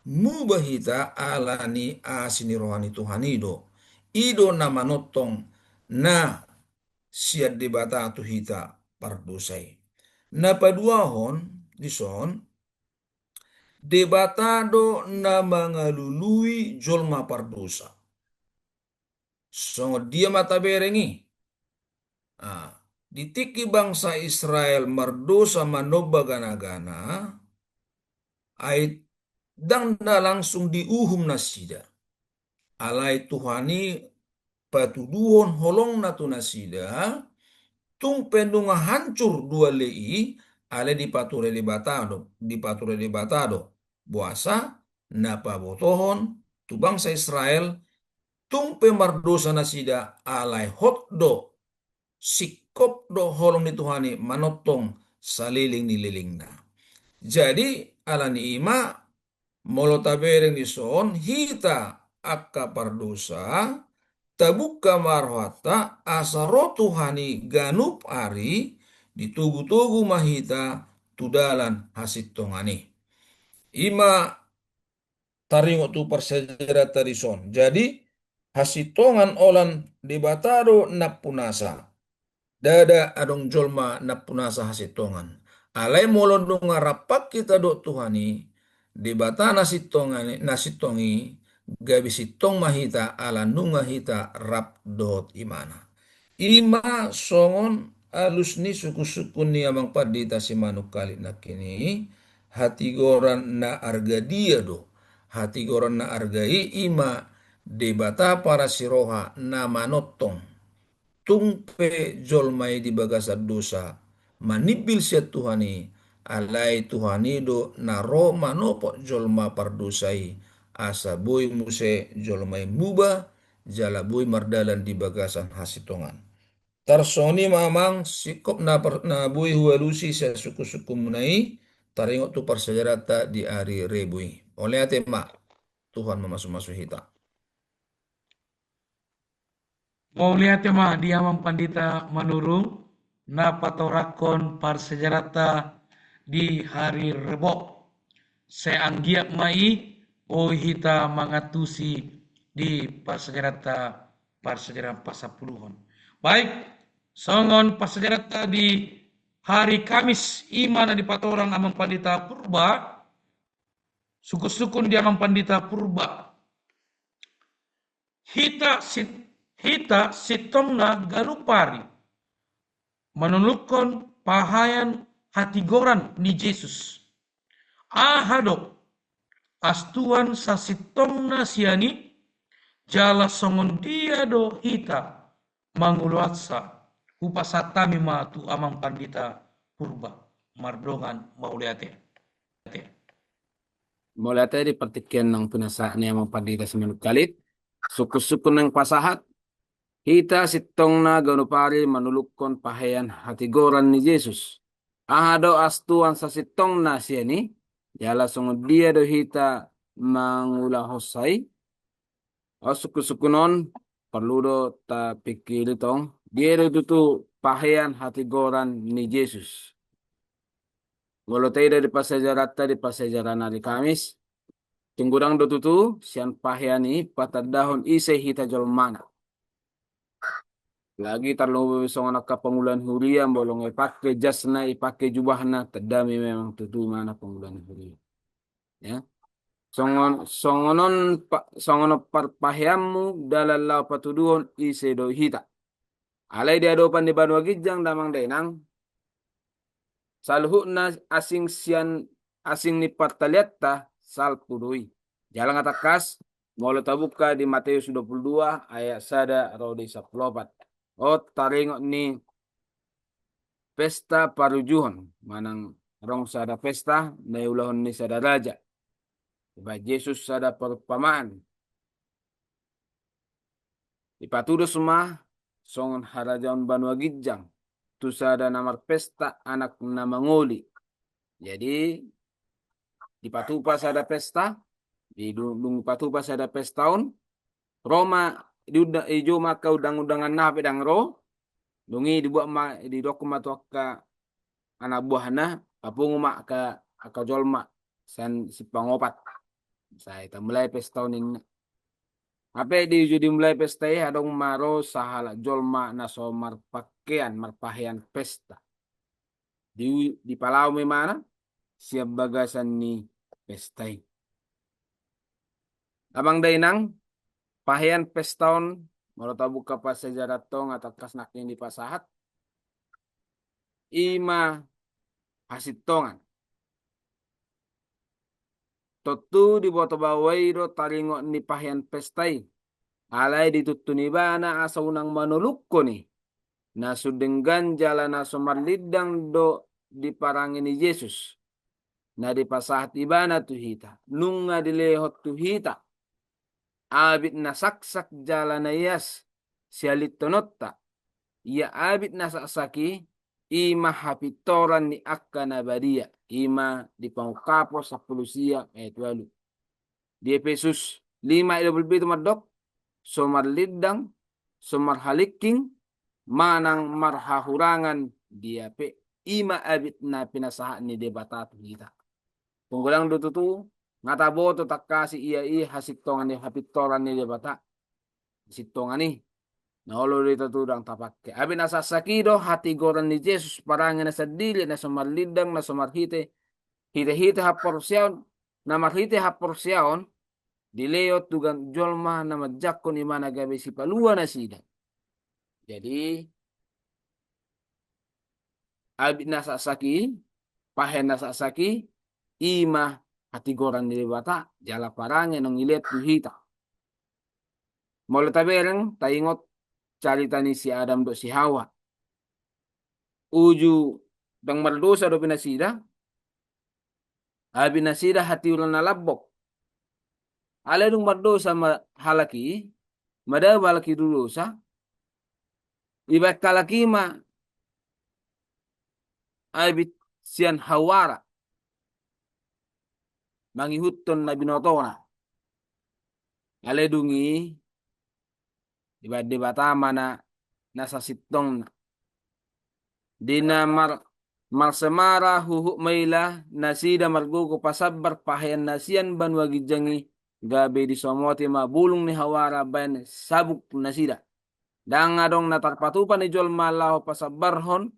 Muba hita ala ni asi ni roha ni Tuhan i do. I do na manongtong na sian Debata tu hita pardosa i. Na paduahon, dison, Debata do na mangalului jolma pardosa. Songon dia ma tabereng i? Ah, di tingki bangsa Israel mardosa manomba ganagana, ai ndang na langsung diuhum nasida. Alai Tuhan i patuduhon holongna tu nasida, tung pe nunga hancur dua lei i, alai dipature Debata do, dipature Debata do. Boasa na pabotohon tu bangsa Israel, tung pe mardosa nasida, alai hot do, singkop do holong ni Tuhan i manongtong saleleng ni lelengna. Jadi, ala ni i ma, molo tabereng dison, hita angka pardosa, tabungka ma rohanta, asa ro Tuhan i ganup ari, ditogu-togu ma hita tu dalan hasintongan i. I ma taringot tu parsiajaranta dison. Jadi, hasintongan holan Debata do nampunasa. Ndada adong jolma nampunasa hasintongan. Alai molo nunga rap hita dohot Tuhan i, Debata na sintong i, na sintong i, gabe sintong ma hita ala nunga hita rap dohot Ibana. I ma songon alus ni sungkun-sungkun ni Amang Pandita Simanungkalit nangkin i, hatigoran na arga dia do? Hatigoran na arga i i ma Debata parasi roha na manongtong. Tung pe jolma i di bagasan dosa, manimbil sian Tuhan i, alai Tuhan i do na ro manopot jolma pardosa i, asa boi muse jolma i muba, jala boi mardalan di bagasan hasintongan. Tarsongon i ma Amang, singkop na par-, na boi hualusi sian sungkun-sungkunmuna i, taringot tu parsiajaranta di ari Rebu i. Mauliate ma, Tuhan mamasu-masu hita. Mauliate ma di Amang Pandita Manurung, na patorangkon parsiajaranta di hari Rebo. Sai anggiat ma i, boi hita mangantusi di parsiajaranta, parsiajaran pasampuluhon. Baik, songon parsiajaranta di hari Kamis, i ma na dipatorang Amang Pandita Purba, sungkun-sungkun di Amang Pandita Purba. Hita sit-, hita sintongna ganup ari manolukkon pahean hatigoran ni Jesus. Aha do astuan sasintongna sian i, jala songon dia do hita mangulahonsa? Hupasahat hami ma tu Amang Pandita Purba, mardongan mauliate. Mauliate di partingkian naung pinasahat ni Amang Pandita Simanungkalit. Sungkun-sungkun naung pasahat, hita sintongna ganup ari manolukkon pahean hatigoran ni Jesus. Aha do astuan sasintongna sian i, jala songon dia do hita mangulahonsa i? O, sungkun-sungkun on, porlu do tapingkiri tong, dia do tutu pahean hatigoran ni Jesus. Molo taida di parsiajaranta di parsiajaran ari Kamis, tung godang do tutu sian pahean i patandahon ise hita jolmana. Apalagi tarlumobi songon angka pangula ni huria, molo nga ipake jasna, ipake jubahna, tanda memang tutu imana pangula ni huria. Ya. Songon, songon on pa-, songon on parpaheanmu dalan laho patuduhon ise do hita. Alai di adopan ni banua ginjang damang dainang, saluhutna asing sian, asing ni partalianta salpu do i. Jala nga tangkas, molo tabuka di Mateus dua puluh dua ayat sada ro di sampulu opat. O, taringot ni pesta parujuhon, manang adong sada pesta na iulahon ni sada raja. Dibaen Jesus sada perumpamaan. Dipatudos ma songon harajaon banua ginjang tu sada na marpesta anak na mangoli. Jadi, dipatupa sada pesta, di du-, dung dipatupa sada pesta on, ro ma diunda-, dijou ma angka undang-undanganna pe ndang ro, dung i dibuat ma, didok ma tu angka anak buahna, papungu ma angka, angka jolma sian sipangopat. Sai tamulai pesta on ninna. Hape di uju dimulai pesta i adong ma ro sahalak jolma na so marpakean, marpahean pesta. Di, dipalaom imana sian bagasan ni pesta i. Amang dainang, pahean pesta on, molo tabuka parsiajaranta nga tangkas nangkin dipasahat, i ma hasintongan. Tontu diboto baoa i do taringot ni pahean pesta i. Alai dituntun ibana asa unang manolukkon i. Na so denggan jala na so marlindang do diparange ni Jesus. Na dipasahat ibana tu hita. Nunga dilehon tu hita abit na saksak jala na ias sialintononta. Ia abit na saksak i, i ma hapintoran ni angka na badia, i ma di Pangungkapon sampulu sia ayat ualu. Di Epesus lima ayat dua pulu pitu mandok, so marlindang, so marhalingking, manang marhahurangan dia pe. i ma abit na pinasahat ni Debata tu hita. Tung godang do tutu, nga taboto tangkas ia i hasintongan ni hapintoran ni Debata. Sintongan i. Na olo do hita tu dang tapake. Abit na saksak i do hatigoran ni Jesus parange na sandiri na so marlindang na so marhite, hite-hite haporseaon, na marhite haporseaon, dilehon tu ganup jolma na manjangkon i ma na gabe sipalua nasida. Jadi, abit na saksak i, pahean na saksak i, i ma hatigoran ni Debata, jala parange naung dilehon tu hita. Molo tabereng, taingot carita ni si Adam dohot si Hawa. Uju dang mardosa dope nasida, abit nasida hatiuron na lambok. Alai dung mardosa ma halak i, madao halak i tu dosa, ibaen halak i ma abit sian hauara mangihuthon na binotona. Alai dung i ibaen Debata ma na, na sasintongna. Di na mar-, marsemara huhut maila nasida margogo pasambar pahean na sian banua ginjang i, gabe disomoti ma bulung ni hauara baen sabuk nasida. Dang adong na tarpatupa ni jolma laho pasambarhon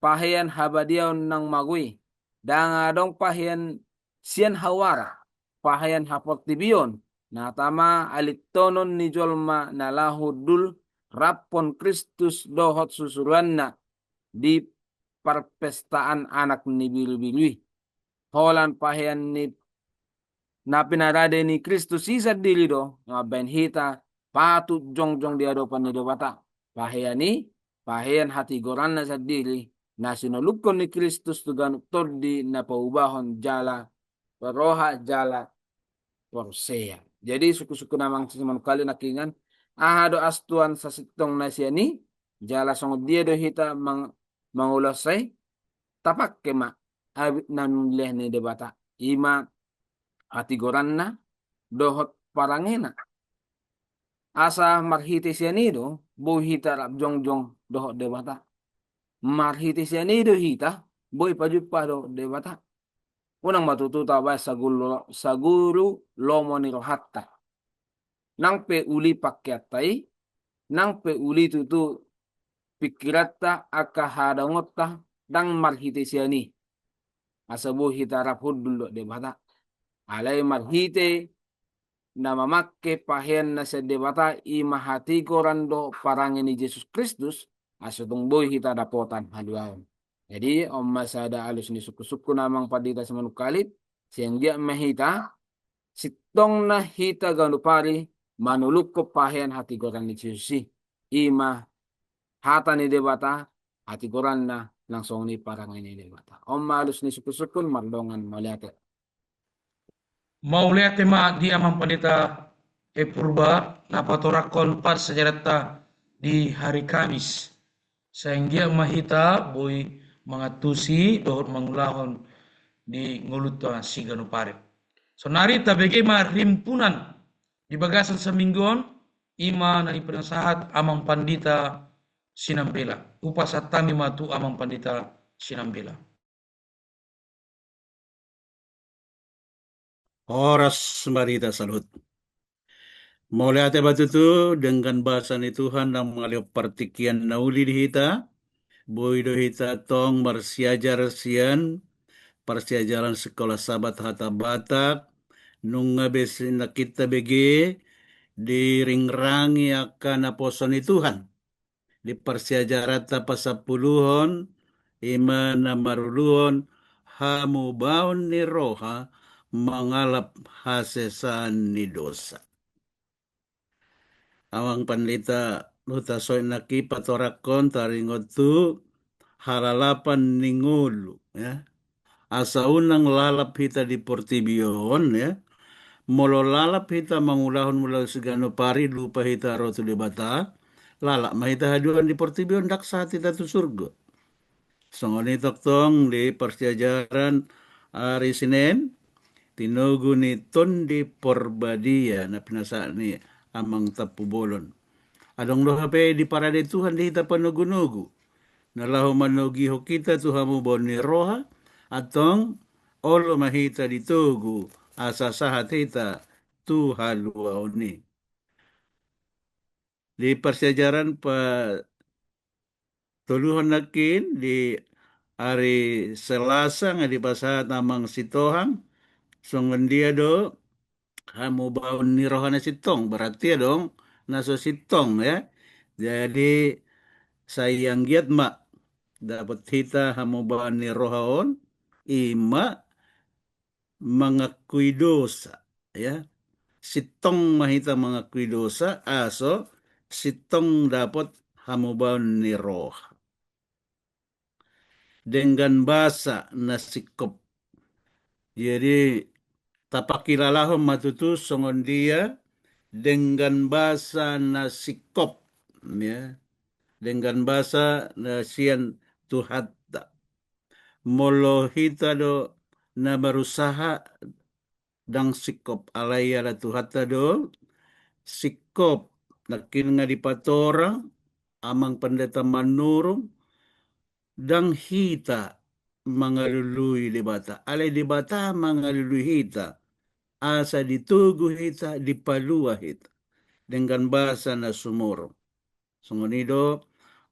pahean habadiaon naung mago i. Dang adong pahean sian hauara, pahean haportibion, na tama alintonon ni jolma na laho hundul raphon Kristus dohot susuruanna di parpestaan Anak ni Birubiru i. Holan pahean ni na pinarade ni Kristus i sandiri do na mambaen hita patut jongjong di adopan ni Debata. Pahean i, pahean hatigoranna sandiri, na sinolunghon ni Kristus tu ganup tondi na paubahon jala roha jala porsea. Jadi, sungkun-sungkun amang si manungkalit nangkiningan, aha do astuan sasintongna sian i, jala songon dia do hita mang-, mangulahon i, tapake ma abit na nilehon ni Debata, i ma hatigoranna dohot parangena. Asa marhite sian i do boi hita rap jongjong dohot Debata. Marhite sian i do hita boi pajumpa dohot Debata. Unang ma tutu tabaen saguru, saguru lomo ni rohanta. Nang pe uli pakeanta i, nang pe uli tutu pikiranta angka hadaongonta, dang marhite sian i asa boi hita rap hundul dohot Debata. Alai marhite na mamake pahean na sian Debata, i ma hatigoran dohot parange ni Jesus Kristus, asa tung boi hita dapotan haluaon. Jadi, on ma sada alus ni sungkun-sungkun amang pandita si manungkalit, sai anggiat ma hita, sintongna hita ganup ari manulunghon pahean hatigoran ni Jesus i. I ma hata ni Debata, hatigoranna nang songon i parange ni Debata. On ma alus ni sungkun-sungkun, mardongan mauliate. Mauliate ma di amang pandita E Purba na patorangkon parsiajaranta di hari Kamis. Sai anggiat ma hita boi mangantusi dohot mangulahon di ngolunta siganup ari. Saonari tabege ma rimpunan di bagasan saminggu on, i ma na pinasahat amang pandita Sinambela. Hupasahat hami ma tu amang pandita Sinambela. Horas ma di hita saluhut. Mauliate ma tutu denggan basa ni Tuhan naung mangalehon partingkian na uli di hita. Boi do hita tong marsiajar sian parsiajaran Sikola Sabat Hata Batak, nunga be si-, nangkin tabege diringrangi angka naposo ni Tuhan. Di parsiajaranta pasampuluhon, i ma na maruluhon hamubaon ni roha mangalap hasesaan ni dosa. Amang pandita, hutasoit nangkin patorangkon taringot tu halalapan ni ngolu, ya. Asa unang lalap hita di portibi on, ya. Molo lalap hita mangulahon ulaon siganup ari, lupa hita ro tu Debata, lalap ma hita haduan di portibi on, ndang sahat hita tu surgo. Songon i tongtong di parsiajaran ari Senen, tinogu ni Tondi Porbadia na pinasahat ni amang Tampubolon. Adong do hape diparade Tuhan di hita panogunogu. na laho manogihon hita tu hamubaon ni roha, antong olo ma hita ditogu asa sahat hita tu haluaon i. Di parsiajaran patoluhon nangkin di ari Selasa nga dipasahat amang sitohang, songon dia do hamubaon ni roha na sintong, berarti adong na so sintong, ya. Jadi sai anggiat ma dapot hita hamubaon ni roha on, i ma mangakui dosa, ya. Sintong ma hita mangakui dosa, asa sintong dapot hamubaon ni roha. Denggan basa na singkop. Jadi, tapangkilalahon ma tutu songon dia denggan basa na singkop, ya. Denggan basa na sian Tuhanta. Molo hita do na berusaha ndang singkop, alai ala Tuhanta do singkop. Nangkin nga dipatorang amang pendeta Manurung, ndang hita mangalului Debata, alai Debata mangalului hita, asa ditogu hita, dipalua hita. Denggan basa na sumurung. Songon i do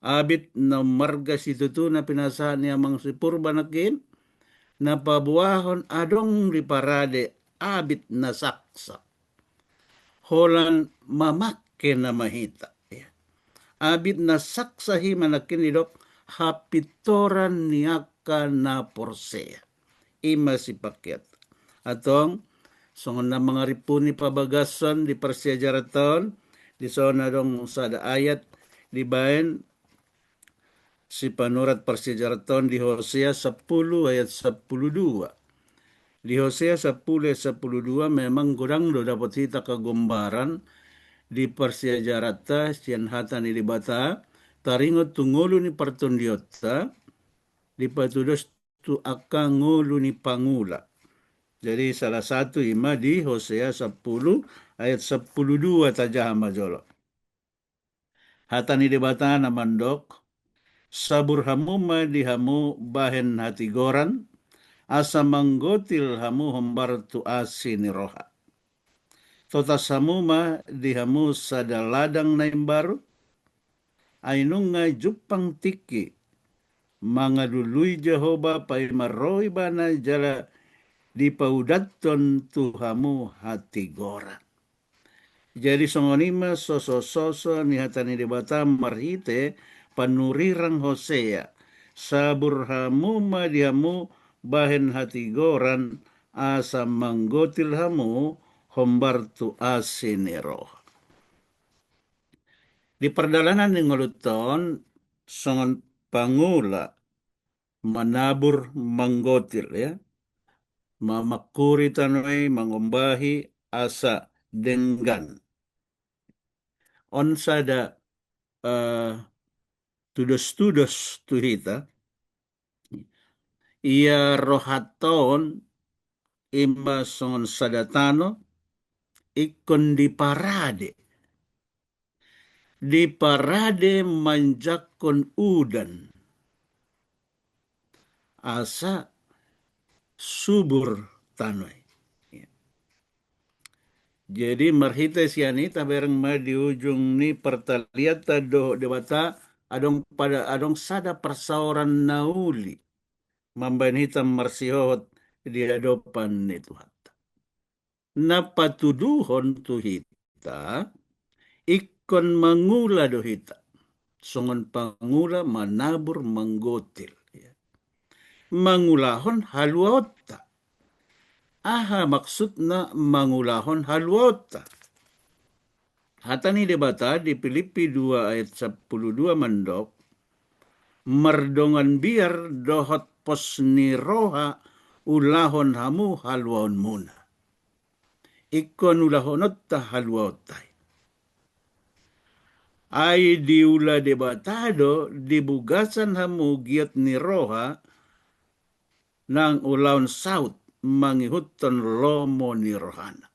abit na marga situtu na pinasahat ni amang si Purba nangkin, na paboahon adong diparade abit na saksa. Holan mamangke nama hita, ya. Abit na saksa i ma nangkin didok hapintoran ni angka na porsea. I ma sipangkean. Antong, songon na mangarimpuni pabagason di parsiajaranta on, dison adong sada ayat dibaen sipanurat parsiajaranta on di Hosea sampulu ayat sampulu dua. Di Hosea sampulu ayat sampulu dua memang godang do dapot hita hagombaran di parsiajaranta sian hata ni Debata, taringot tu ngolu ni partondionta, dipatudos tu angka ngolu ni pangula. Jadi salah satu i ma di Hosea sampulu ayat sampulu dua, tajaha ma jolo. Hata ni Debata na mandok, sabur hamu ma di hamu bahen hatigoran, asa manggotil hamu hombar tu asi ni roha. Totas hamu ma di hamu sada ladang na imbaru, ai nunga jumpang tingki mangalului Jahowa paima ro Ibana jala dipaudathon tu hamu hatigoran. Jadi songon i ma sosososo ni hata ni Debata marhite panurirang Hosea, sabur hamu ma di hamu bahen hatigoran, asa manggotil hamu hombar tu asi ni roha. Di pardalanan ni ngolunta on songon pangula manabur manggotil, ya. Mamangkuri tano i, mangombahi asa denggan. On sada, eh, tudos-tudos tu hita. Ia rohanta on i ma songon sada tano ingkon diparade. Diparade manjangkon udan. Asa subur tano i. Jadi marhite sian i tabereng ma di ujung ni partalianta dohot Debata adong pada, adong sada parsaoran na uli mambahen hita marsihohot di adopan ni Tuhanta. Na patuduhon tu hita ingkon mangula do hita songon pangula manabur manggotil, ya. Mangulahon haluaonta. Aha maksudna mangulahon haluaonta? Hata ni Debata di Pilippi dua ayat sampulu dua mandok, mardongan biar dohot pos ni roha ulahon hamu haluaonmuna. Ingkon ulahononta haluaonta i. Ai diula Debata do di bagasan hamu giot ni roha nang ulaon saut mangihuthon lomo ni rohana.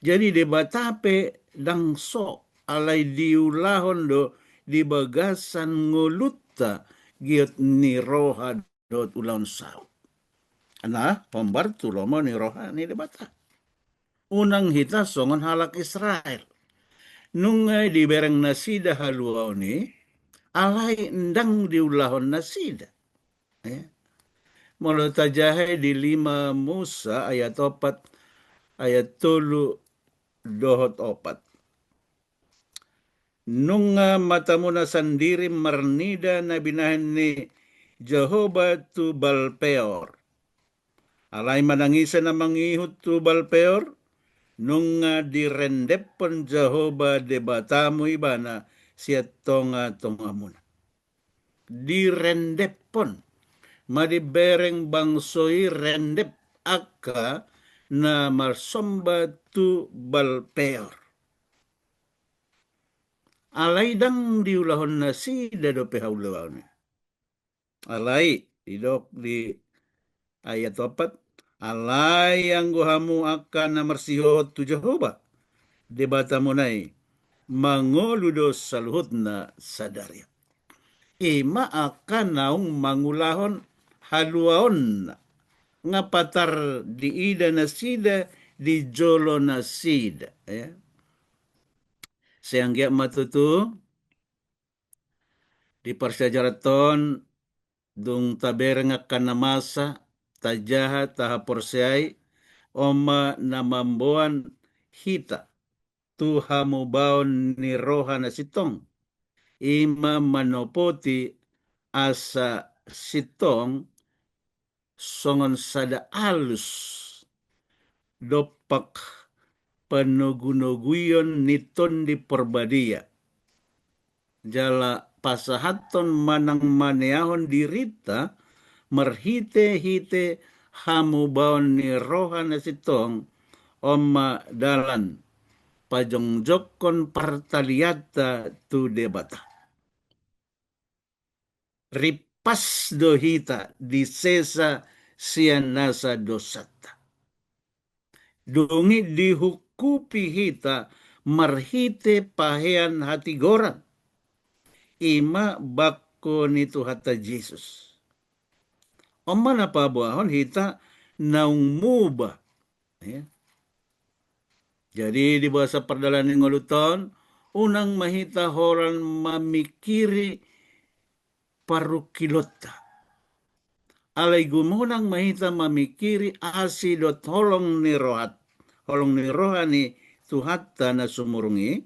Jadi Debata pe ndang so, alai diulahon do di bagasan ngolunta saluhutna giot ni roha dohot ulaon saut. Na hombar tu lomo ni roha ni Debata. Unang hita songon halak Israel. Nunga dibereng nasida haluaon i, alai ndang diulahon nasida. Ya. Molo tajaha i di lima Musa ayat opat, ayat tolu dohot opat. Nunga matamuna sandiri marnida na binahen ni Jahowa tu Balpeor. Alai manang ise na mangihut tu Balpeor, nunga direndephon Jahowa Debatamu ibana sian tongatongamuna. Direndephon, ma dibereng bangso i rendep angka na marsomba tu Balpeor. Alai ndang diulahon nasida dope haluaon i. Alai, didok di ayat opat, alai anggo hamu angka na marsihohot tu Jahowa Debatamuna i, mangolu do saluhutna sadari on. I ma angka naung mangulahon haluaonna, nga patar diida nasida di jolo nasida, ya. Sai anggiat ma tutu, di parsiajaran on, dung tabereng angka na masa, tajaha, tahaporseai, on ma na mamboan hita tu hamubaon ni roha na sintong. I ma manopoti asa sintong songon sada alus dompak panogunoguion ni Tondi Porbadia. Jala pasahathon manang maneahon dirinta marhitehite hamubaon ni roha na sintong, on ma dalan pajongjongkon partalianta tu Debata. Rimpas do hita disesa sian nasa dosanta. Dung i dihungkupi hita marhite pahean hatigoran. I ma bangko ni Tuhanta Jesus. On ma na paboahon hita naung muba. Ya. Jadi di bahasa pardalanan ni ngolunta on, unang ma hita holan mamingkiri parungkilonta. Alai gumonang ma hita mamingkiri asi dohot holong ni rohat, holong ni roha ni Tuhanta na sumurung i,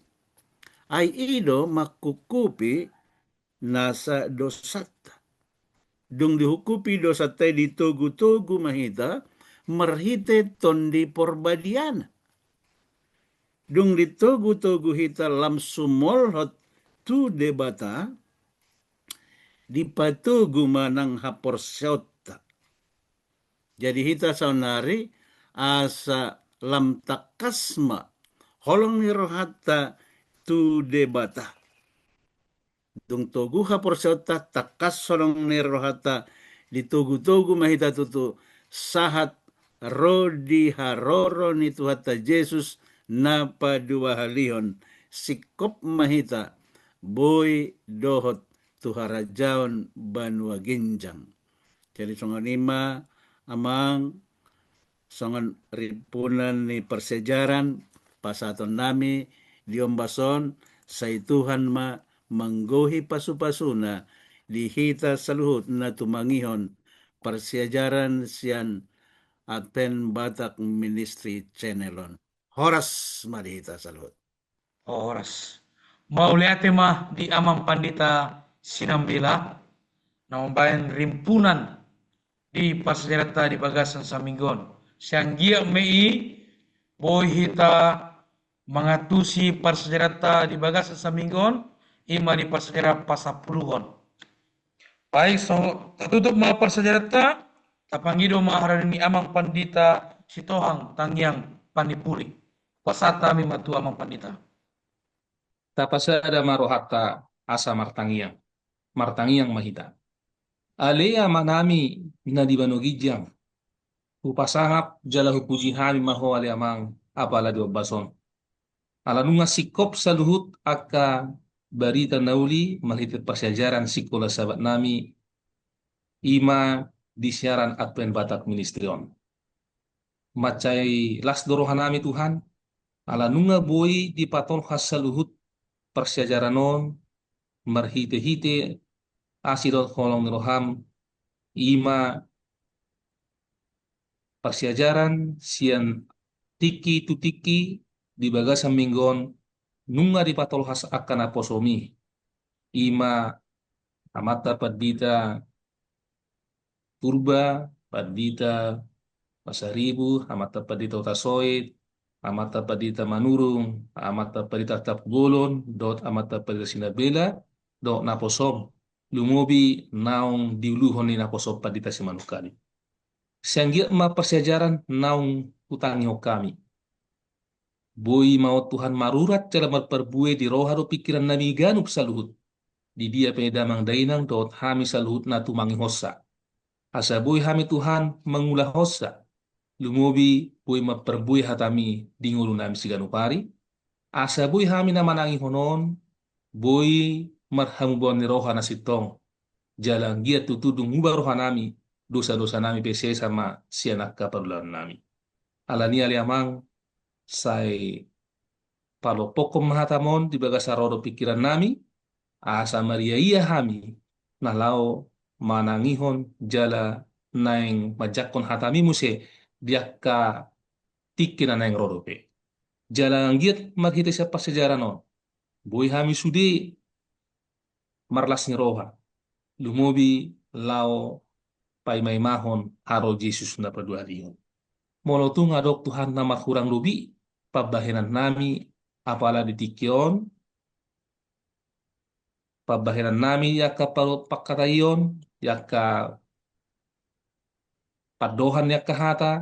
ai i do mangkungkupi nasa dosanta. Dung dihungkupi dosanta i ditogutogu ma hita marhite Tondi Porbadiana. Dung ditogutogu hita lam sumolhot tu Debata, dipatogu ma nang haporseaonta. Jadi hita saonari asa lam tangkas ma holong ni rohanta tu Debata. Dung togu haporseaonta, tangkas holong ni rohanta, ditogutogu ma hita tutu sahat ro di haroro ni Tuhanta Jesus na paduahalihon, singkop ma hita boi dohot tu harajaon banua ginjang. Jadi songon i ma, Amang, songon rimpunan ni parsiajaran pasahatonnami di ombas on, sai Tuhan ma manggohi pasupasuna di hita saluhut na tumangihon parsiajaran sian Advent Batak Ministry Channel on. Horas ma di hita saluhut. Horas. Mauliate ma di Amang Pandita Sinambela na mambahen rimpunan di parsiajaranta di bagasan saminggu on. Sai anggiat ma i boi hita mangantusi parsiajaranta di bagasan saminggu on, i ma di parsiajaran pasampuluhon. Baik, so tatutup ma parsiajaranta, tapangido ma harani ni Amang Pandita Sitohang Tangiang Panipuri. Pasahat hami ma tu Amang Pandita. Tapasada ma rohanta asa martangiang. Martangiang ma hita. Ale Amanami na di banua ginjang, hupasangap jala hupuji hami ma Ho ale Amang, apala di ombas on. Ala nunga singkop saluhut angka barita na uli marhite parsiajaran sikola Sabat nami, i ma di siaran Advent Batak Ministry on. Mansai las do roha nami Tuhan, ala nunga boi dipatolhas saluhut parsiajaran on marhite-hite asi dohot holong ni roham, i ma parsiajaran sian tingki tu tingki di bagasan minggu on nunga dipatolhas angka naposom i. I ma Amanta Pandita Purba, Pandita Pasaribu, Amanta Pandita Hutasoit, Amanta Pandita Manurung, Amanta Pandita Tampubolon, dohot Amanta Pandita Sinambela, dohot naposom, lumobi naung di uluhon ni naposom Pandita Simanungkalit. Sai anggiat ma parsiajaran naung hutangihon hami. Boi ma on Tuhan marurat jala marparbue di roha dohot pingkiran nami ganup saluhut, di dia pe damang dainang dohot hami saluhut na tumangihonsa. Asa boi hami Tuhan mangulahonsa, lumobi boi marparbue hatami di ngolu nami siganup ari, asa boi hami na manangihon on, boi marhamubaon ni roha na sintong, jala anggiat tutu dung muba roha nami, dosa-dosa nami pe sesa ma sian angka parulaon nami. Alani i ale Amang, sai palompokhon ma hatam on di bagasan roha dohot pingkiran nami, asa mariaia hami na laho manangihon jala naeng manjangkon hatami muse di angka tingki na naeng ro dope. Jala anggiat marhite sian parsiajaran on, boi hami sude marlas ni roha, lumobi laho paimaimahon haroro Jesus na paduahalihon. Molo tung adong Tuhan na marhurang lobi pambahenan nami, apala di tingki on, pambahenan nami di angka pa-, pangkataion, di angka pandohan ni angka hata,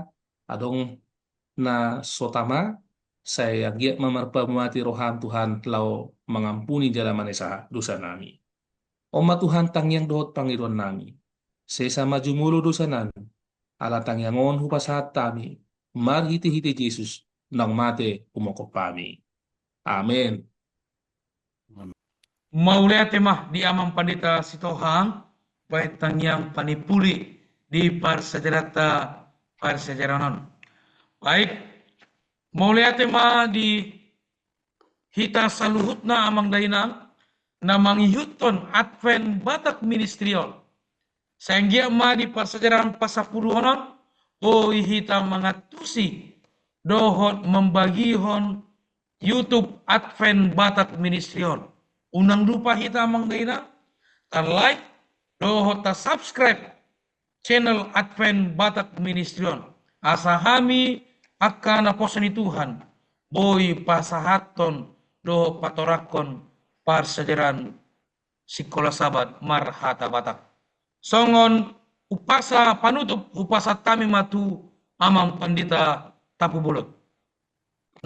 adong na so tama, sai anggiat ma marpamuati roham Tuhan laho mangampuni jala manesa dosa nami. On ma Tuhan tangiang dohot pangidoan nami. Sesa ma jumolo dosa nami, ala tangiang on hupasahat hami marhite-hite Jesus naung mate humongkop hami. Amen. Mauliate ma di Amang Pandita Sitohang, baen tangiang panimpuli di parsiajaranta parsiajaran on. Baik, mauliate ma di hita saluhutna Amang Dainang, na mangihuthon Advent Batak Ministry on. Sai anggiat ma di parsiajaran pasampuluhon on, boi hita mangantusi dohot mambagihon YouTube Advent Batak Ministry on. Unang lupa hita Amang Dainang, ta-like, dohot ta-subscribe channel Advent Batak Ministry on. Asa hami angka naposo ni Tuhan, boi pasahathon dohot patorangkon parsiajaran sikola Sabat marhata Batak. Songon umpasa panutup, hupasahat hami ma tu Amang Pandita Tampubolon.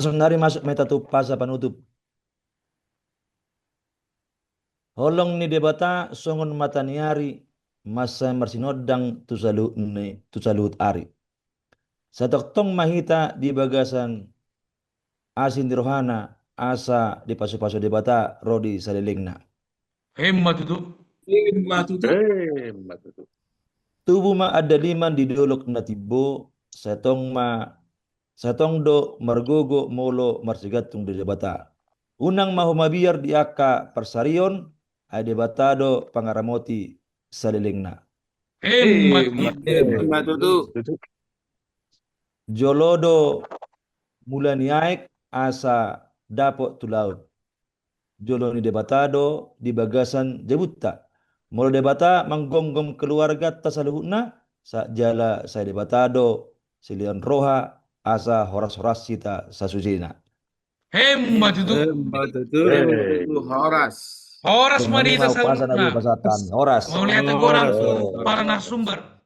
Saonari masuk ma hita tu umpasa panutup. Holong ni Debata songon mata ni ari, mansai marsinondang tu saluhut ni, tu saluhut ari. Sai tongtong ma hita di bagasan asi ni rohana, asa dipasupasu Debata ro di salelengna. Emma tutu. Emma tutu. Emma tutu. Tubu ma andaliman di dolok na timbo, sai tong ma, sai tong do margogo molo marsigantung di Debata. Unang ma ho mabiar di angka parsarion, ai Debata do pangaramoti salelengna. Emma tutu. Emma tutu. Jolo do mula ni aek asa dapot tu laut. Jolo ni Debata do di bagasan jabunta. Molo Debata manggomgom keluarganta saluhutna, sa-, jala sai Debata do silehon roha asa horas-horas hita sasusena. Emma tutu. Emma tutu. Emma tutu. Horas. Horas ma di hita saluhutna. Horas. Mauliate godang tu para narasumber.